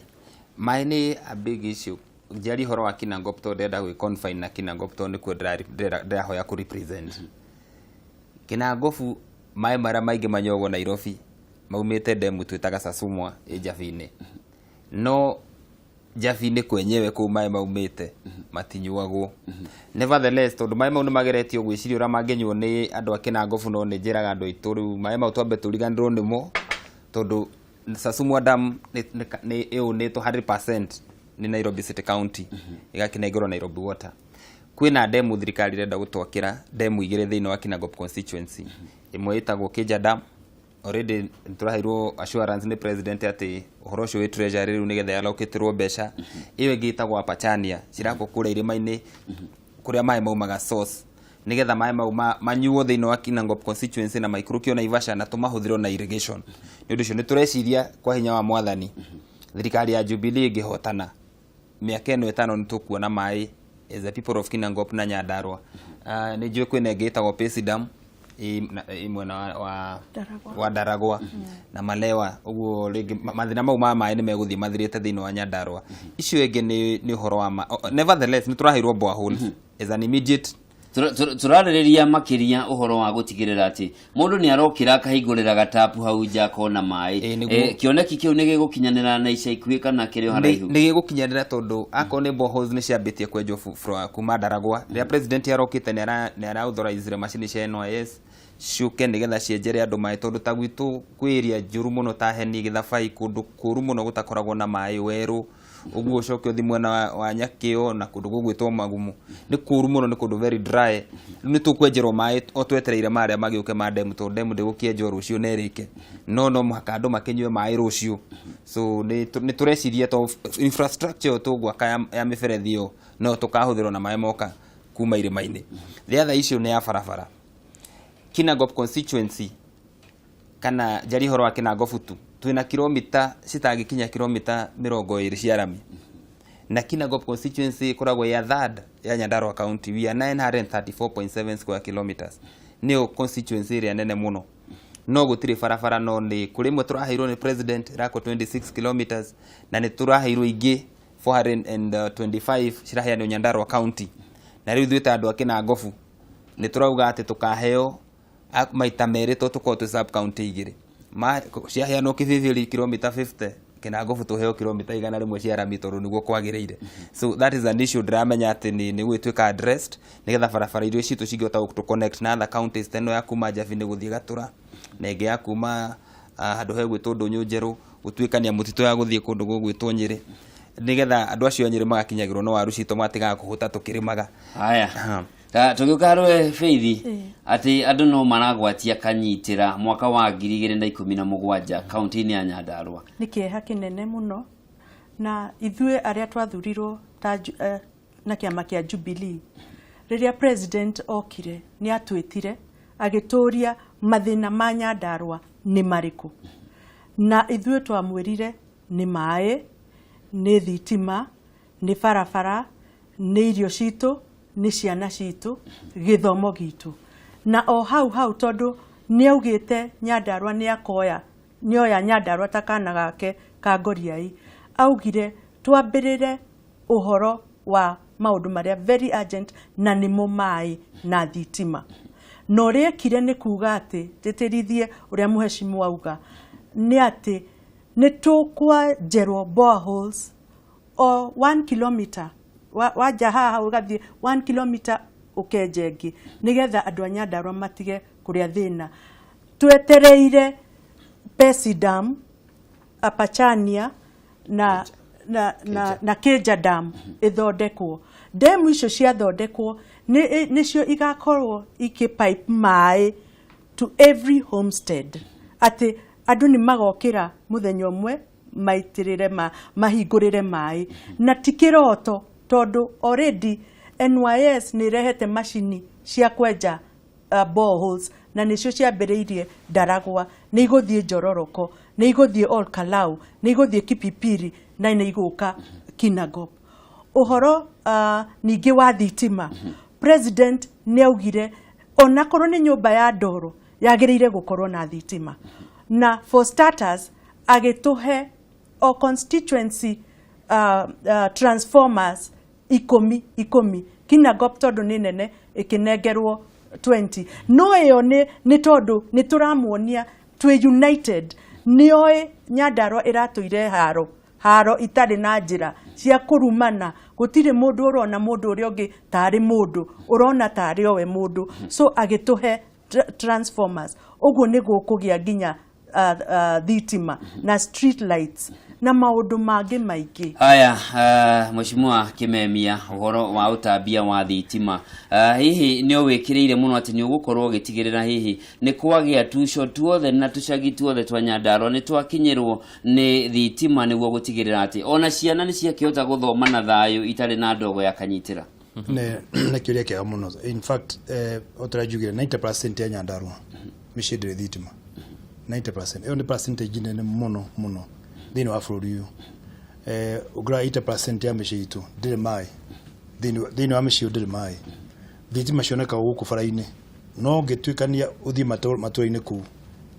Maĩ nĩ a big issue. Njarie ũhoro wa Kinangop tondũ ndĩrenda gwĩ confine na Kinangop tondũ nĩkuo ndĩrahoya kũ represent. Kinangop maĩ marĩa maingĩ manyuagwo Nairobi maumĩte ndemu twĩtaga Sasumwa ĩ Njabi-inĩ. No Njabi-inĩ kwenyewe kũu maĩ maumĩte matinyuagwo. Nevertheless, tondũ maĩ mau nĩ mageretio gwĩciria ũrĩa mangĩnyuo nĩ andũ a Kinangop, no nĩ njĩraga andũ aitũ rĩu maĩ mau twambe tũriganĩrwo nĩmo, tondũ Sasumwa Dam nĩ ĩũnĩtwo 100% nĩ Nairobi City County, ĩgakĩnengerwo Nairobi Water. Kwĩna ndemu thirikari ĩrenda gũtwakĩra, ndemu igĩrĩ thĩinĩ wa Kinangop constituency. Ĩmwe ĩtagwo Kĩnja Dam, already nĩtũraheirwo assurance nĩ president atĩ ũhoro ũcio wĩ treasury rĩu nĩgetha allocatĩrwo mbeca. Ĩyo ĩngĩ ĩtagwo Apachania, cirakwo kũrĩa irĩma-inĩ kũrĩa maĩ maumaga source, nĩgetha maĩ mau manyuo thĩinĩ wa Kinangop constituency na maikũrũkio Naivasha na tũmahũthĩrwo na irrigation. Nĩ ũndũ ũcio nĩtũreciria kwa hinya wa mwathani thirikari ya Jubilee ĩngĩhotana mĩaka ĩno 5 nĩ tũkuona maĩ as a people of Kinangop na Nyandarua. Nĩ njũĩ kwĩna ĩngĩ ĩtagwo Pesi Dam ĩ mwena wa Ndaragwa na Malewa, ũguo rĩngĩ mathĩna mau ma maĩ nĩ megũthiĩ mathirĩte thĩinĩ wa Nyandarua. Icio ĩngĩ nĩ ũhoro wa nevertheless nĩ tũraheirwo boreholes as an immediate. Tũrarĩrĩria makĩria ũhoro wa gũtigĩrĩra atĩ mũndũ nĩ arokĩra akahingũrĩra gatapu hau nja akona maĩ. Ĩĩ, nĩguo. Kĩoneki kĩu nĩ gĩgũkinyanĩra na ica ikuhĩ kana kĩrĩ o haraihu? Nĩ gĩgũkinyanĩra tondũ akorwo nĩ boreholes nĩ ciambĩtie kwenjwo kuma Ndaragwa. Rĩrĩa president arokĩte nĩ ara authorizire macini cia NYS ciũke nĩgetha cienjere andũ maĩ, tondũ ta gwitũ kwĩ area njũru mũno ta Heni, Gĩthabai, kũndũ kũru mũno gũtakoragwo na maĩ, werũ ũguo. Ũcoke ũthiĩ mwena wa Nyakĩo na kũndũ gũgwĩtwo Magumu, nĩ kũru mũno, nĩ kũndũ very dry. Rĩu nĩ tũkwenjerwo maĩ o twetereire marĩa magĩũke ma ndemu, tondũ ndemu ndĩgũkĩenjwo rũciũ na ĩrĩke, no mũhaka andũ makĩnyue maĩ rũciũ. So nĩ tũreciria to infrastructure ĩyo tũgwaka ya mĩberethi ĩyo no tũkahũthĩrwo na maĩ moka kuma irĩma-inĩ. The other issue nĩ ya barabara. Kinangop constituency, kana njarie ũhoro wa Kinangop tu, twĩna kilomita citangĩkinya kilomita 20 cia rami, na Kinangop constituency ĩkoragwo ya third ya Nyandarua County. We are 934.7 square kilometers, nĩyo constituency ĩrĩa nene mũno, no gũtirĩ barabara. No nĩ kũrĩ ĩmwe tũraheirwo nĩ president ĩrakwo 26 kilometers, na nĩ tũraheirwo ingĩ 425 ciraheanwo Nyandarua County. Na rĩu ithuĩ ta andũ a Kinangop nĩ tũrauga atĩ tũkaheo maita merĩ, to tũkorwo twĩ sub county igĩrĩ. Ciaheanwo Kibibiri kilomita 50, Kinangop tũheo kilomita 100 cia rami, tondũ nĩguo kwagĩrĩire. So that is an issue ndĩramenya atĩ nĩ gũgĩtuĩka addressed, nĩgetha barabara iria citũ cingĩhota gũtũ connect na other counties, ta ĩno ya kuma Njabi-inĩ gũthiĩ Gatũra, na ĩngĩ ya kuma handũ hegwĩtwo Ndũnyũ Njerũ gũtuĩkania mũtitũ ya gũthiĩ kũndũ gũgwĩtwo Nyĩrĩ, nĩgetha andũ acio a Nyĩrĩ magakinyagĩrwo nĩ waru citũ, magatigaga kũhũta tũkĩrĩmaga. Haya. Ta tũgĩũka harĩ Faith, atĩ andũ no maragwatia kanyitĩra mwaka wa 2017 kaunti-inĩ ya Nyandarua. Nĩ kĩeha kĩnene mũno, na ithuĩ arĩa twathurirwo ta na kĩama kĩa Jubilee, rĩrĩa president okire nĩ atwĩtire agĩtũria mathĩna ma Nyandarua nĩ marĩkũ, na ithuĩ twamwĩrire nĩ maĩ, nĩ thitima, nĩ barabara, nĩ irio citũ, nĩ ciana citũ, gĩthomo gitũ. Na o hau hau, tondũ nĩ augĩte Nyandarua nĩ akoya, nĩoya Nyandarua ta kana gake ka ngoriai, augire twambĩrĩre ũhoro wa maũndũ marĩa very urgent, na nĩmo maĩ na thitima. Na ũrĩa ekire nĩ kuga atĩ tĩtĩrithie ũrĩa mũhecimu auga, nĩ atĩ nĩ tũkwanjerwo boreholes o 1 kilometer, wanja haha ũgathiĩ 1 kilometer ũkenja ĩngĩ, nĩgetha andũ a Nyandarua matige kũrĩa thĩna. Twetereire Pesi Dam, Apachania na Keja Dam ĩthondekwo. Demu icio ciathondekwo nĩcio igakorwo ikĩ pipe maĩ to every homestead, atĩ Andũ nĩ magokĩra mũthenya ũmwe maitĩrĩre mahingũrĩre maĩ, na ti kĩroto tondũ already NYS nĩ ĩrehete macini cia kwenja boreholes, na nĩcio ciambĩrĩirie Ndaragwa, nĩ igũthiĩ Njororoko, nĩ igũthiĩ Ol Kalou, nĩ igũthiĩ Kipipiri, na nĩ igũka Kinangop. Ũhoro ningĩ wa thitima, president nĩ augire onakorwo nĩ nyũmba ya ndoro yagĩrĩire gũkorwo na thitima, na for starters agĩtũhe o constituency transformers 10 10. Kinangop tondũ nĩ nene ĩkĩnengerwo 20, no ĩyo nĩ tondũ nĩ tũramuonia twĩ united. Nĩoĩ Nyandarua ĩratũire haro haro itarĩ na njĩra cia kũrumana, gũtirĩ mũndũ ũrona mũndũ ũrĩa ũngĩ tarĩ mũndũ, ũrona tarĩ owe mũndũ, so agĩtũhe transformers. Ũguo nĩ gũkũgĩa nginya thitima na street lights na maũndũ mangĩ maingĩ. Haya, Mheshimiwa Kimemia, ũhoro wa ũtambia wa thitima, hihi nĩ ũwĩkĩrĩire mũno atĩ nĩ ũgũkorwo ũgĩtigĩrĩra hihi nĩ kwagĩa tuco tuothe na tũcagi tuothe twa Nyandarua nĩ twakinyĩrwo nĩ thitima, nĩguo gũtigĩrĩra atĩ ona ciana nĩ ciakĩhota gũthoma na thayũ itarĩ na ndogo ya kanyitĩra? Nĩ kĩũria kĩega mũno. In fact, o ta ũrĩa njugire, 90% ya Nyandarua mĩciĩ ndĩrĩ thitima. 90%, ĩyo nĩ percentage nene mũno mũno thĩinĩ wa bũrũri ũyũ. Ũngĩrora, 80% ya mĩciĩ itũ ndĩrĩ maĩ. Thĩinĩ wa mĩciĩ ndĩrĩ maĩ. Thitima cionekaga gũkũ bara-inĩ, no ũngĩtuĩkania ũthiĩ matũra-inĩ kũu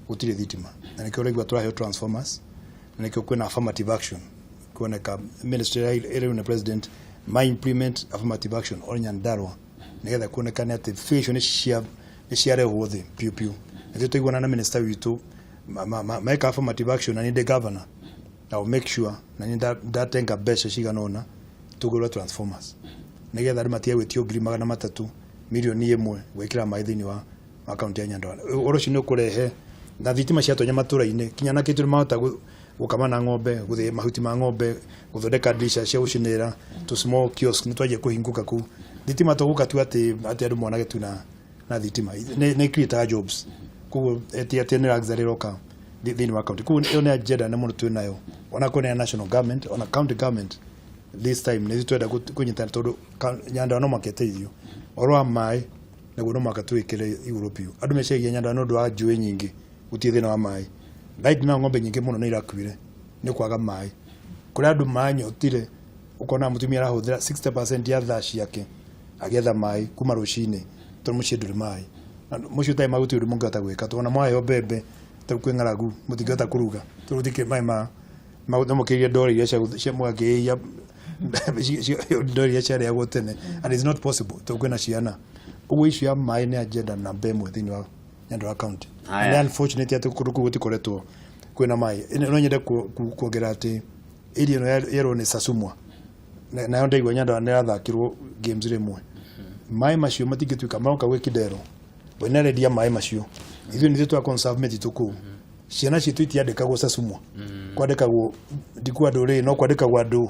gũtirĩ thitima, na nĩkĩo ũraigua tũraheo transformers, na nĩkĩo kwĩna affirmative action kuoneka ministry ĩrĩa rĩu nĩ president ma implement affirmative action on Nyandarua, nĩgetha kuonekane atĩ figure icio nĩ ciarehwo thĩ piũ piũ. Nĩkĩo twaiguana na minister witũ meka affirmative action, na nĩ ndĩ governor, I will make sure na nĩ ndatenga mbeca cigana ũna tũgũre transformers, nĩgetha andũ matige gwĩtio 300,000, 1 mirioni gwĩkĩra maĩ thĩinĩ wa kaunti ya Nyandarua. Ũhoro ũcio nĩ ũkũrehe na thitima ciatonya matũra-inĩ, kinya na kĩtũ nĩmahota gũkama na ng'ombe, gũthĩĩ mahuti ma ng'ombe, gũthondeka ndirisha cia gũcinĩra, tũ small kiosk nĩ twanjia kũhingũka kũu. Thitima to gũka tu atĩ andũ monage tu na thitima nĩ create jobs, koguo ti atĩ nĩ luxury ĩroka thĩinĩ wa county. Koguo ĩyo nĩ agenda nene mũno twĩ nayo, ona korwo nĩ ya national government, ona county government. This time nĩ twenda kũnyitana tondũ Nyandarua no mũhaka ĩteithio. Ũhoro wa maĩ naguo no mũhaka tũwĩkĩre igũrũ biũ. Andũ meciragia Nyandarua nĩ ũndũ wa njũĩ nyingĩ gũtirĩ thĩna wa maĩ. Right now ng'ombe nyingĩ mũno nĩ irakuire nĩ kwaga maĩ. Kũrĩ andũ manyotire, ũkona mũtumia arahũthĩra 60% ya thaa ciake agĩetha maĩ kuma rũcinĩ tondũ mũciĩ ndũrĩ maĩ. Na mũciĩ ũtarĩ maĩ gũtirĩ ũndũ mũngĩhota gwĩka, tondũ ona mwaheo mbembe tarĩu kwĩ ng'aragu mũtingĩhota kũruga tondũ gũtikĩrĩ maĩ no mũkĩrie ndoro iria cia mũgakĩhĩhia ndoro iria ciarĩagwo tene, and it's not possible tondũ kwĩna ciana. Ũguo issue ya maĩ nĩ agenda namba 1 thĩinĩ wa Nyandarua County. Haya. Nĩ unfortunate atĩ kũndũ kũu gũtikoretwo kwĩna maĩ. No nyende kuongerera atĩ area ĩno yerwo nĩ Sasumwa, nayo ndaigua Nyandarua nĩ ĩrathakĩrwo games rĩmwe. Maĩ macio matingĩtuĩka maroka gwĩ Kidero, we nĩ arendia maĩ macio, ithuĩ nithuĩ twa conserve mĩtitũ kũu. Ciana citũ itiandĩkagwo Sasumwa, kwandĩkagwo ndikuo andũ rĩ, no kwandĩkagwo andũ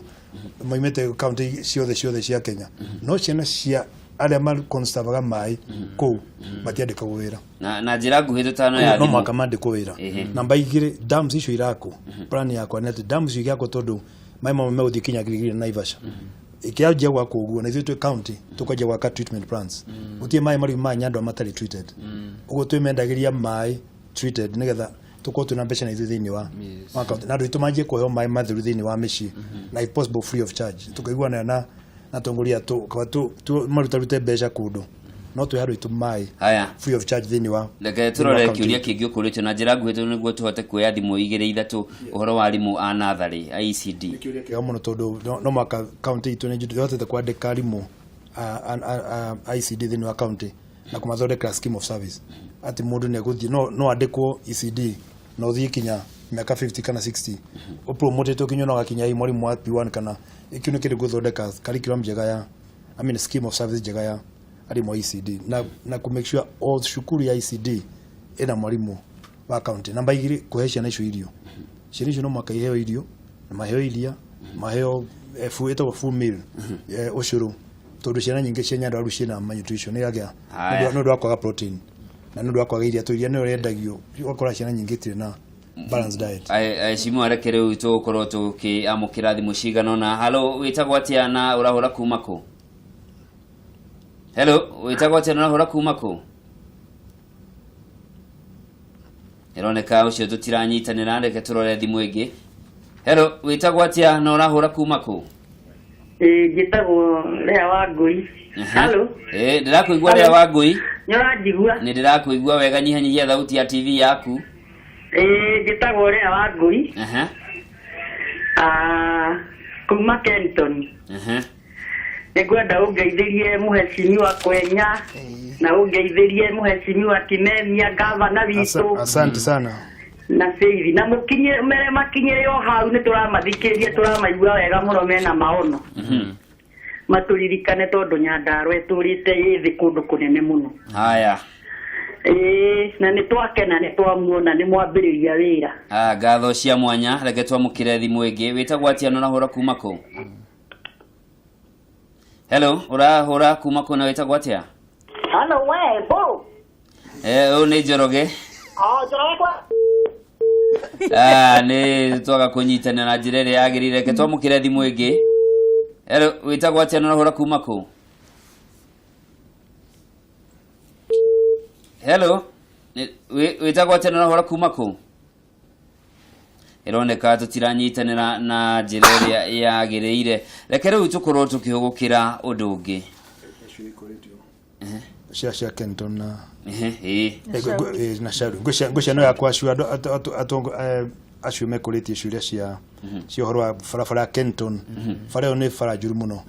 maimĩte kaunti ciothe ciothe cia Kenya, no ciana cia arĩa maconservaga maĩ kũu matiandĩkagwo wĩra. Na njĩra nguhĩ tũtano ya no thimũ. Mũhaka mandĩkwo wĩra. Namba 2, dams icio irakwo, plan yakwa nĩ atĩ dams icio igĩakwo, tondũ maĩ mamwe megũthiĩ kinya Giligili na Naivasha, ikĩanjia gwakwo ũguo na ithuĩ twĩ county tũkwanjia gwaka treatment plants. Gũtirĩ maĩ marĩ ma Nyandarua matarĩ treated. Ũguo twĩmendagĩria maĩ treated nĩgetha tũkorwo twĩna mbeca na ithuĩ thĩinĩ wa county, na andũ aitũ manjie kũheo maĩ matheru thĩinĩ wa mĩciĩ, na if possible free of charge. Tũkaiguana na atongoria kaba marutarute mbeca kũndũ, no twĩhe andũ aitũ maĩ Haya. free of charge thĩinĩ wa Reke thĩinĩ wa tũrore county. Kĩũria kĩngĩ ũkũrĩtio na njĩra nguhĩ tondũ nĩguo tũhote kuoya thimũ igĩrĩ ithatũ, ũhoro wa arimũ a natharĩ a ECD. Kĩũria kĩega mũno tondũ no mwaka county itũ nĩ ĩhotete kwandĩka arimũ a ECD thĩinĩ wa county na kũmathondekera scheme of service, atĩ mũndũ nĩ egũthiĩ no andĩkwo ECD na ũthiĩ kinya mĩaka 50 kana 60 ũpromotetwo kinya no gakinya i mwarimũ wa P1 kana kĩu nĩ kĩndũ gũthondeka curriculum njega ya, I mean, scheme of service njega ya arimũ a ECD na kũ make sure o cukuru ya ECD ĩna mwarimũ wa county. Namba 2, kũhe ciana icio irio. Ciana icio no mũhaka iheo irio na maheo iria, maheo ĩtagwo full meal, ũcũrũ, tondũ ciana nyingĩ cia Nyandarua rĩu ciĩna malnutrition ĩragĩa Haya. nĩ ũndũ wa kwaga protein na nĩ ũndũ wa kwaga iria, tondũ iria nĩrĩo rĩendagio, ũgakora ciana nyingĩ itirĩ na Balanced diet. Aheshimiwa, reke rĩu tũgũkorwo tũkĩamũkĩra thimũ cigana ũna. Halo, wĩtagwo atĩa na ũrahũra kuma kũ? Hello, wĩtagwo atĩa na ũrahũra kuma kũ? Ĩroneka ũcio tũtiranyitanĩra, reke tũrore thimũ ĩngĩ. Hello, wĩtagwo atĩa na ũrahũra kuma kũ? Ĩĩ, njĩtagwo Lea wa Ngũi. Hello. Ĩĩ, ndĩrakũigua Lea wa Ngũi. Nĩ ũranjigua? Nĩ ndĩrakũigua wega, nyihanyihia thauti ya TV yaku. Ĩĩ, njĩtagwo Lea wa Ngũi. Ah, kuma Kenton. Nĩ ngwenda ũngeithĩrie mũhecimiwa Kwenya na ũngeithĩrie mũhecimiwa Kimemia, gavana witũ. Asante sana. Na Faith na mũkinye mere makinyĩre o hau, nĩ tũramathikĩrĩria, tũramaigua wega mũno, mena maono. Matũririkane tondũ Nyandarua ĩtũrĩte ĩ thĩ kũndũ kũnene mũno. Haya. Ĩĩ, na nĩ twakena nĩ twamuona nĩ mwambĩrĩria wĩra. Ah, ngatho cia mwanya. Reke twamũkĩre thimũ ĩngĩ. Wĩtagwo atĩa na ũrahũra kuma kũ? Hello, ũrahũra kuma kũ na wĩtagwo atĩa? Hello, we, bo. Eh, ũyũ nĩ Njoroge. Oh, Njoroge kwa. Ah, nĩ twaga kũnyitanĩra na njĩra ĩrĩa yagĩrĩire. Reke twamũkĩre thimũ ĩngĩ. Hello, wĩtagwo atĩa na ũrahũra kuma kũ? Hello, wĩtagwo atĩa na ũrahũra kuma kũ? Ĩroneka tũtiranyitanĩra na njĩra ĩrĩa yagĩrĩire. Reke rĩu tũkorwo tũkĩhũgũkĩra ũndũ ũngĩ. Cia Kenton na Ĩĩ. Na Shauri. Ngwĩciria no yakwa acio andũ acio mekũrĩtie ciũria cia ũhoro wa barabara ya Kenton. Bara ĩyo nĩ bara njũru mũno,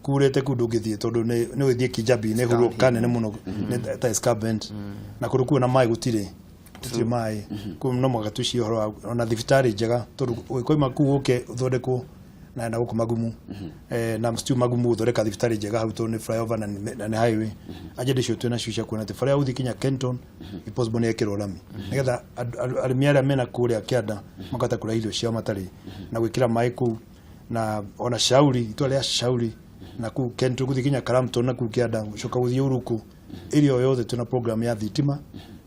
kurĩte kũu ndũngĩthiĩ tondũ nĩ ũgĩthiĩ Kijabi nĩ hurũka nene mũno, nĩ ta escarpment, na kũndũ kũu na maĩ gũtirĩ maĩ kũu. No mũhaka tũcirie ũhoro wa ona thibitarĩ njega, tondũ ũgĩkoima kũu ũke ũthondekwo na gũkũ Magumu, na still Magumu gũthondeka thibitarĩ njega hau, tondũ nĩ flyover na nĩ highway. Agenda icio twĩna cio cia kuona atĩ bara ya gũthiĩ kinya Kenton, if possible, nĩ yekĩrwo rami, nĩgetha arĩmi arĩa mena kũrĩa kĩanda makahota kũrĩa irio ciao matarĩ na gwĩkĩra maĩ kũu, na ona Shauri, itũra rĩa Shauri na kũu Kenton gũthiĩ kinya Karamton na kũu kĩanda gũcoka gũthiĩ Uruku, area o yothe twĩna program ya thitima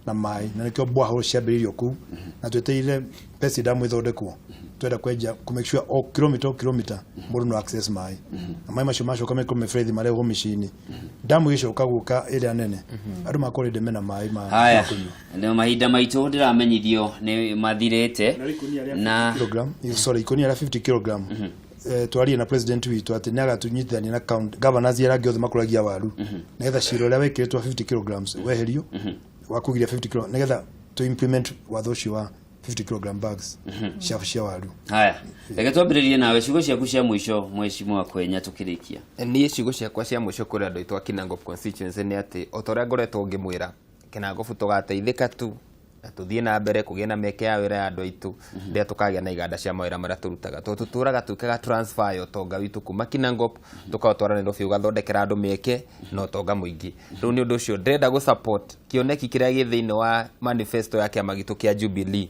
na maĩ, na nĩkĩo borehole ciambĩrĩirio kũu, na twetereire Pesi Dam ĩthondekwo. Twenda kwenja kũ make sure o kilomita o kilomita mũndũ no access maĩ, na maĩ macio macoka mekwo mĩberethi marehwo mĩciĩ-inĩ. Damu ĩgĩcoka gũka ĩrĩa nene, andũ makorwo already mena maĩ ma Haya. ma kũnyua. Nĩ mahinda maitũ ndĩramenyithio nĩ mathirĩte na Kilogram, sorry, ikũnia rĩa 50 kilogram. Twarie na president witũ atĩ nĩ agatunyitithania na county governors arĩa angĩ othe makũragia waru, nĩgetha cira ũrĩa wekĩrĩtwo 50 kilograms weherio, wa kũgiria 50 kilo, nĩgetha to implement watho ũcio wa 50 kilogram bags cia waru. Haya, reke twambĩrĩrie nawe, ciugo ciaku cia mũico, mheshimiwa Kwenya, tũkĩrĩkia. Niĩ ciugo ciakwa cia mũico kũrĩ andũ aitũ a Kinangop constituency nĩ atĩ o ta ũrĩa ngoretwo ngĩmwĩra, Kinangop tũgateithĩka tu na tũthiĩ na mbere kũgĩa na mĩeke ya wĩra ya andũ aitũ rĩrĩa tũkagĩa na iganda cia mawĩra marĩa tũrutaga, tondũ tũtũraga twĩkaga transfer ya ũtonga witũ kuma Kinangop tũkaũtwara Nairobi, ũgathondekera andũ mĩeke na ũtonga mũingĩ. Rĩu nĩ ũndũ ũcio ndĩrenda gũ support kĩoneki kĩrĩa gĩ thĩinĩ wa manifesto ya kĩama gitũ kĩa Jubilee,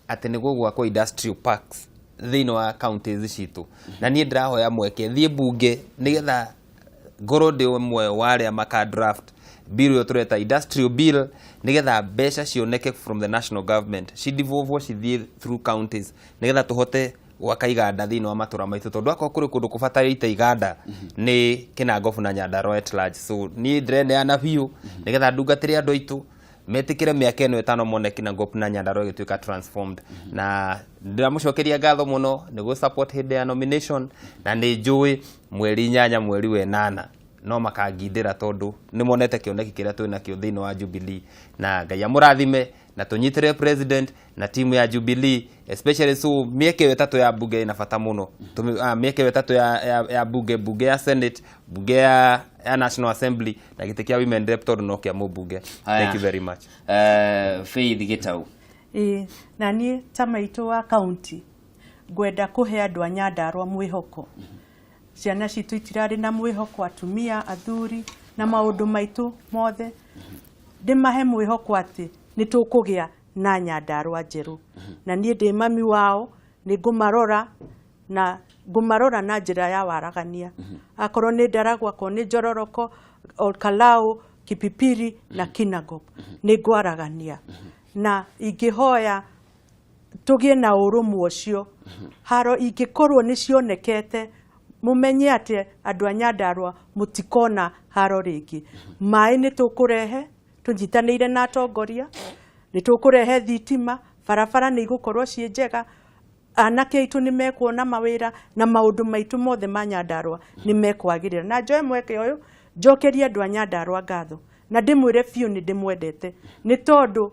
atĩ nĩ gũgwakwo industrial parks thĩinĩ wa counties citũ, na niĩ ndĩrahoya mweke thiĩ bunge nĩgetha ngorwo ndĩ ũmwe wa arĩa maka draft bill ĩyo tũreta industrial bill, nĩgetha mbeca cioneke from the national government, cidevolvwo cithiĩ through counties, nĩgetha tũhote gwaka iganda thĩinĩ wa matũra maitũ, tondũ akorwo kũrĩ kũndũ kũbatarĩte iganda nĩ Kinangop na Nyandarua at large. So niĩ ndĩreneana biũ nĩgetha ndungatĩre andũ aitũ metĩkĩre mĩaka ĩno 5 mone Kinangop na Nyandarua ĩgĩtuĩka transformed. Na ndĩramũcokeria ngatho mũno nĩ gũ support hĩndĩ ya nomination, na nĩ njũĩ mweri 8 mweri wa 8 no makangindĩra, tondũ nĩ monete kĩoneki kĩrĩa twĩ nakĩo thĩinĩ wa Jubilee. Na Ngai amũrathime na tũnyitĩrĩre president na timu ya Jubilee especially. So mĩeke ĩyo 3 ya bunge ĩna bata mũno. Mĩeke ĩyo 3 ya bunge ya Senate, bunge ya National Assembly na gĩtĩ kĩa women rep, tondũ no kĩa mũmbunge. Thank you very much. Faith Gĩtau. Ĩĩ, na niĩ ta maitũ wa kaunti ngwenda kũhe andũ a Nyandarua mwĩhoko. Ciana citũ itirarĩ na mwĩhoko, atumia, athuri na maũndũ maitũ mothe. Ndĩmahe mwĩhoko atĩ nĩ tũkũgĩa na Nyandarua njerũ, na niĩ ndĩ mami wao nĩ ngũmarora na ngũmarora na njĩra ya waragania, akorwo nĩ Ndaragwa, akorwo nĩ Njororoko, Olkalau, Kipipiri na Kinangop, nĩ ngwaragania. Na ingĩhoya Tũgĩe na ũrũmwe ũcio. Haro ingĩkorwo nĩ cionekete, mũmenye atĩ andũ a Nyandarua mũtikona haro rĩngĩ. Maĩ nĩ tũkũrehe tũnyitanĩire na atongoria, nĩ tũkũrehe thitima, barabara nĩ igũkorwo ciĩ njega, anake aitũ nĩ mekuona mawĩra, na maũndũ maitũ mothe ma Nyandarua nĩ mekwagĩrĩra. Na njoe mweke ũyũ njokerie andũ a Nyandarua ngatho, na ndĩmwĩre biũ nĩ ndĩmwendete, nĩ tondũ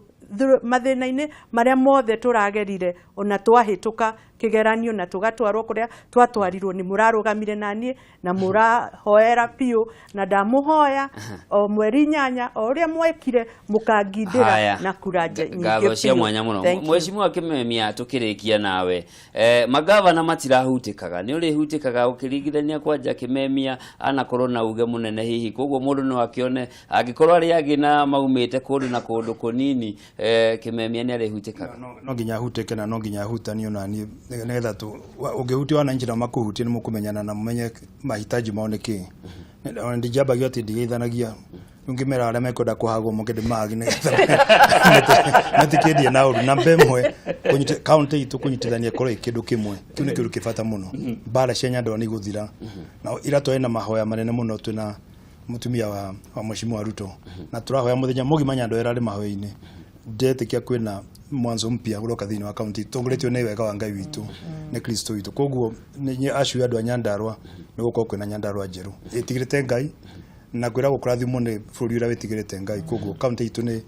mathĩna-inĩ marĩa mothe tũragerire, ona twahĩtũka kĩgeranio na tũgatwarwo kũrĩa twatwarirwo, nĩ mũrarũgamire na niĩ na mũrahoera biũ, na ndamũhoya o mweri 8 o ũrĩa mwekire mũkangindĩra Haya. na kura nyingĩ Ngatho cia biũ. mwanya mũno. Thank you. Mheshimiwa Kimemia, tũkĩrĩkia nawe, magavana matirahutĩkaga, nĩ ũrĩhutĩkaga ũkĩringithania kwanja Kimemia anakorwo na uge mũnene hihi, koguo mũndũ no akĩone angĩkorwo arĩa angĩ na maumĩte kũndũ na kũndũ kũnini, Kimemia nĩ arĩhutĩkaga. No nginya ahutĩke na no nginya ahutanio na niĩ, nĩgetha ũngĩhutia wananchi nao makũhutie, nĩ mũkũmenyana na mũmenye mahitaji mao nĩ kĩĩ. Ona ndinjambagia atĩ ndigeithanagia, ngĩmera arĩa mekwenda kũhagwo moke ndĩmahage nĩgetha metikĩndie na ũru. Namba ĩmwe, kaunti itũ kũnyitithania ĩkorwo ĩ kĩndũ kĩmwe, kĩu nĩ kĩndũ kĩ bata mũno. Mbara cia Nyandarua nĩ igũthira, na ira twarĩ na mahoya manene mũno twĩna mũtumia wa Mheshimiwa Ruto, na tũrahoya mũthenya mũgima Nyandarua ĩrarĩ mahoya-inĩ. Ndetĩkia kwĩna mwanzo mpya ũroka thĩinĩ wa kaunti, tongoretio nĩ wega wa Ngai witũ, nĩ Kristo witũ. Koguo nĩ acio andũ a Nyandarua, nĩ gũkorwo kwĩna Nyandarua njerũ ĩtigĩrĩte Ngai, na kwĩragwo kũrathimwo nĩ bũrũri ũrĩa wĩtigĩrĩte Ngai. Koguo kaunti itũ nĩ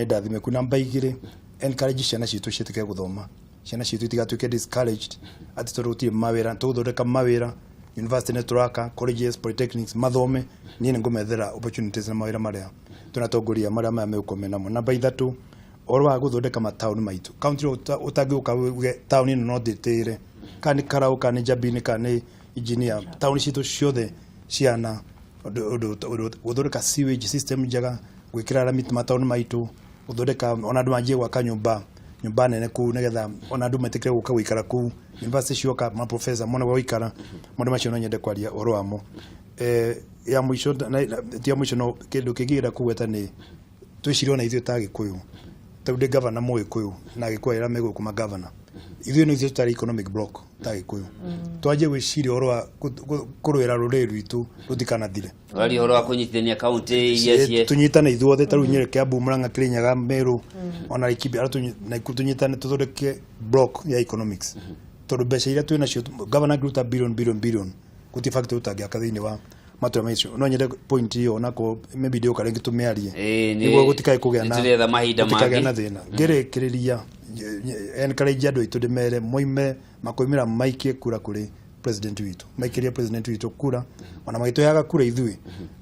ndathimĩku. Namba 2, encourage ciana citũ ciĩtĩkĩre gũthoma, ciana citũ itigatuĩke discouraged atĩ tondũ gũtirĩ mawĩra. Tũgũthondeka mawĩra, university nĩ tũraka, colleges, polytechnics, mathome. Niĩ nĩ ngũmethera opportunities na mawĩra marĩa tũnatongoria marĩa maya megũkorwo menamo. Namba 3, ũhoro wa gũthondeka mataũni maitũ, kaunti ũtangĩũka uge taũni ĩno no ndĩtĩre, kana nĩ Karau, kana nĩ Njabini, kana nĩ engineer, taũni citũ ciothe ciana gũthondeka sewage system njega, gwĩkĩra rami mataũni maitũ, gũthondeka ona andũ manjie gwaka nyũmba nene kũu, nĩgetha ona andũ metĩkĩre gũka gũikara kũu. University cioka, maprofesa mone gwa gũikara. Maũndũ macio no nyende kwaria ũhoro wamo. Ya mũico, ti ya mũico, no kĩndũ kĩngĩ ngĩenda kũgweta nĩ twĩcirie ona ithuĩ ta Gĩkũyũ, tondũ ndĩ gavana Mũgĩkũyũ na Gĩkũyũ arĩa megũkũ magavana, ithuĩ nĩ ithuĩ tũtarĩ economic block ta Gĩkũyũ, twanjie gwĩciria ũhoro wa kũrũĩra rũrĩrĩ rwitũ rũtikanathire. Ũraria ũhoro wa kũnyitithania kaunti iria ciĩ Tũnyitane ithuothe, ta rĩu Nyĩrĩ, Kiambu, Murang'a, Kirinyaga, Meru, ona Laikipia, arĩa Nakuru, tũnyitane tũthondeke block ya economics, tondũ mbeca iria twĩ nacio, gavana angĩruta billion billion billion, gũtirĩ factory ũtangĩaka thĩinĩ wa matũra macio. No nyende point ĩyo onako maybe ndĩũka rĩngĩ tũmĩarie, nĩguo gũtikae kũgĩa na nĩtũretha mahinda gũtikagĩa na mangĩ. Thĩna. Ngĩrĩkĩrĩria, encourage andũ aitũ, ndĩmere moime makoimĩra maikie kura kũrĩ president witũ, maikĩrie president witũ kura. Ona magĩtũheaga kura ithuĩ,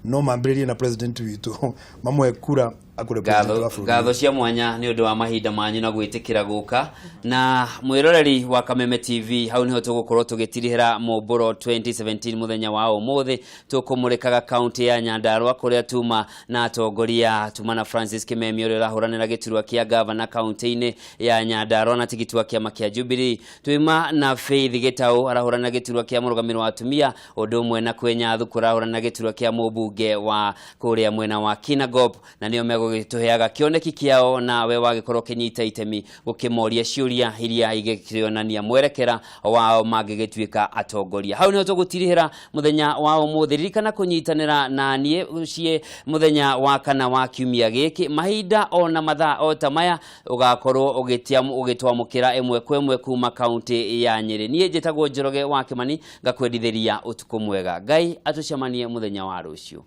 no mambĩrĩrie na president witũ, mamũhe kura akũre president wa bũrũri. Ngatho cia mwanya nĩ ũndũ wa mahinda manyu na gwĩtĩkĩra gũka. Na mwĩroreri wa Kameme TV, hau nĩho tũgũkorwo tũgĩtirihĩra Mũmbũro 2017 mũthenya wa ũmũthĩ. Tũkũmũrĩkaga kaunti ya Nyandarua kũrĩa tuma na atongoria, tuma na Francis Kimemia ũrĩa ũrahũranĩra gĩturwa kĩa gavana kaunti-inĩ ya Nyandarua na tigiti wa kĩama kĩa Jubilee, twima na Faith Gĩtaũ arahũranĩra gĩturwa kĩa mũrũgamĩrĩri wa atumia, ũndũ ũmwe na Kwenya Thuku arahũranĩra gĩturwa kĩa mũmbunge wa kũrĩa mwena wa Kinangop, na nĩo megũgĩtũheaga kĩoneki kĩao, na we wagĩkorwo ũkĩnyita itemi gũkĩmoria ciũria iria igĩkĩonania mwerekera wao mangĩgĩtuĩka atongoria. Hau nĩho tũgũtirihĩra mũthenya wa ũmũthĩ. Ririkana kũnyitanĩra na niĩ ciĩ mũthenya wa kana wa kiumia gĩkĩ, mahinda ona mathaa o ta maya, ũgakorwo ũgĩtwamũkĩra ĩmwe kwa ĩmwe kuma kaunti ya Nyĩrĩ. Niĩ njĩtagwo Njoroge wa Kĩmani, ngakwendithĩria ũtukũ mwega. Ngai atũcemanie mũthenya wa rũciũ.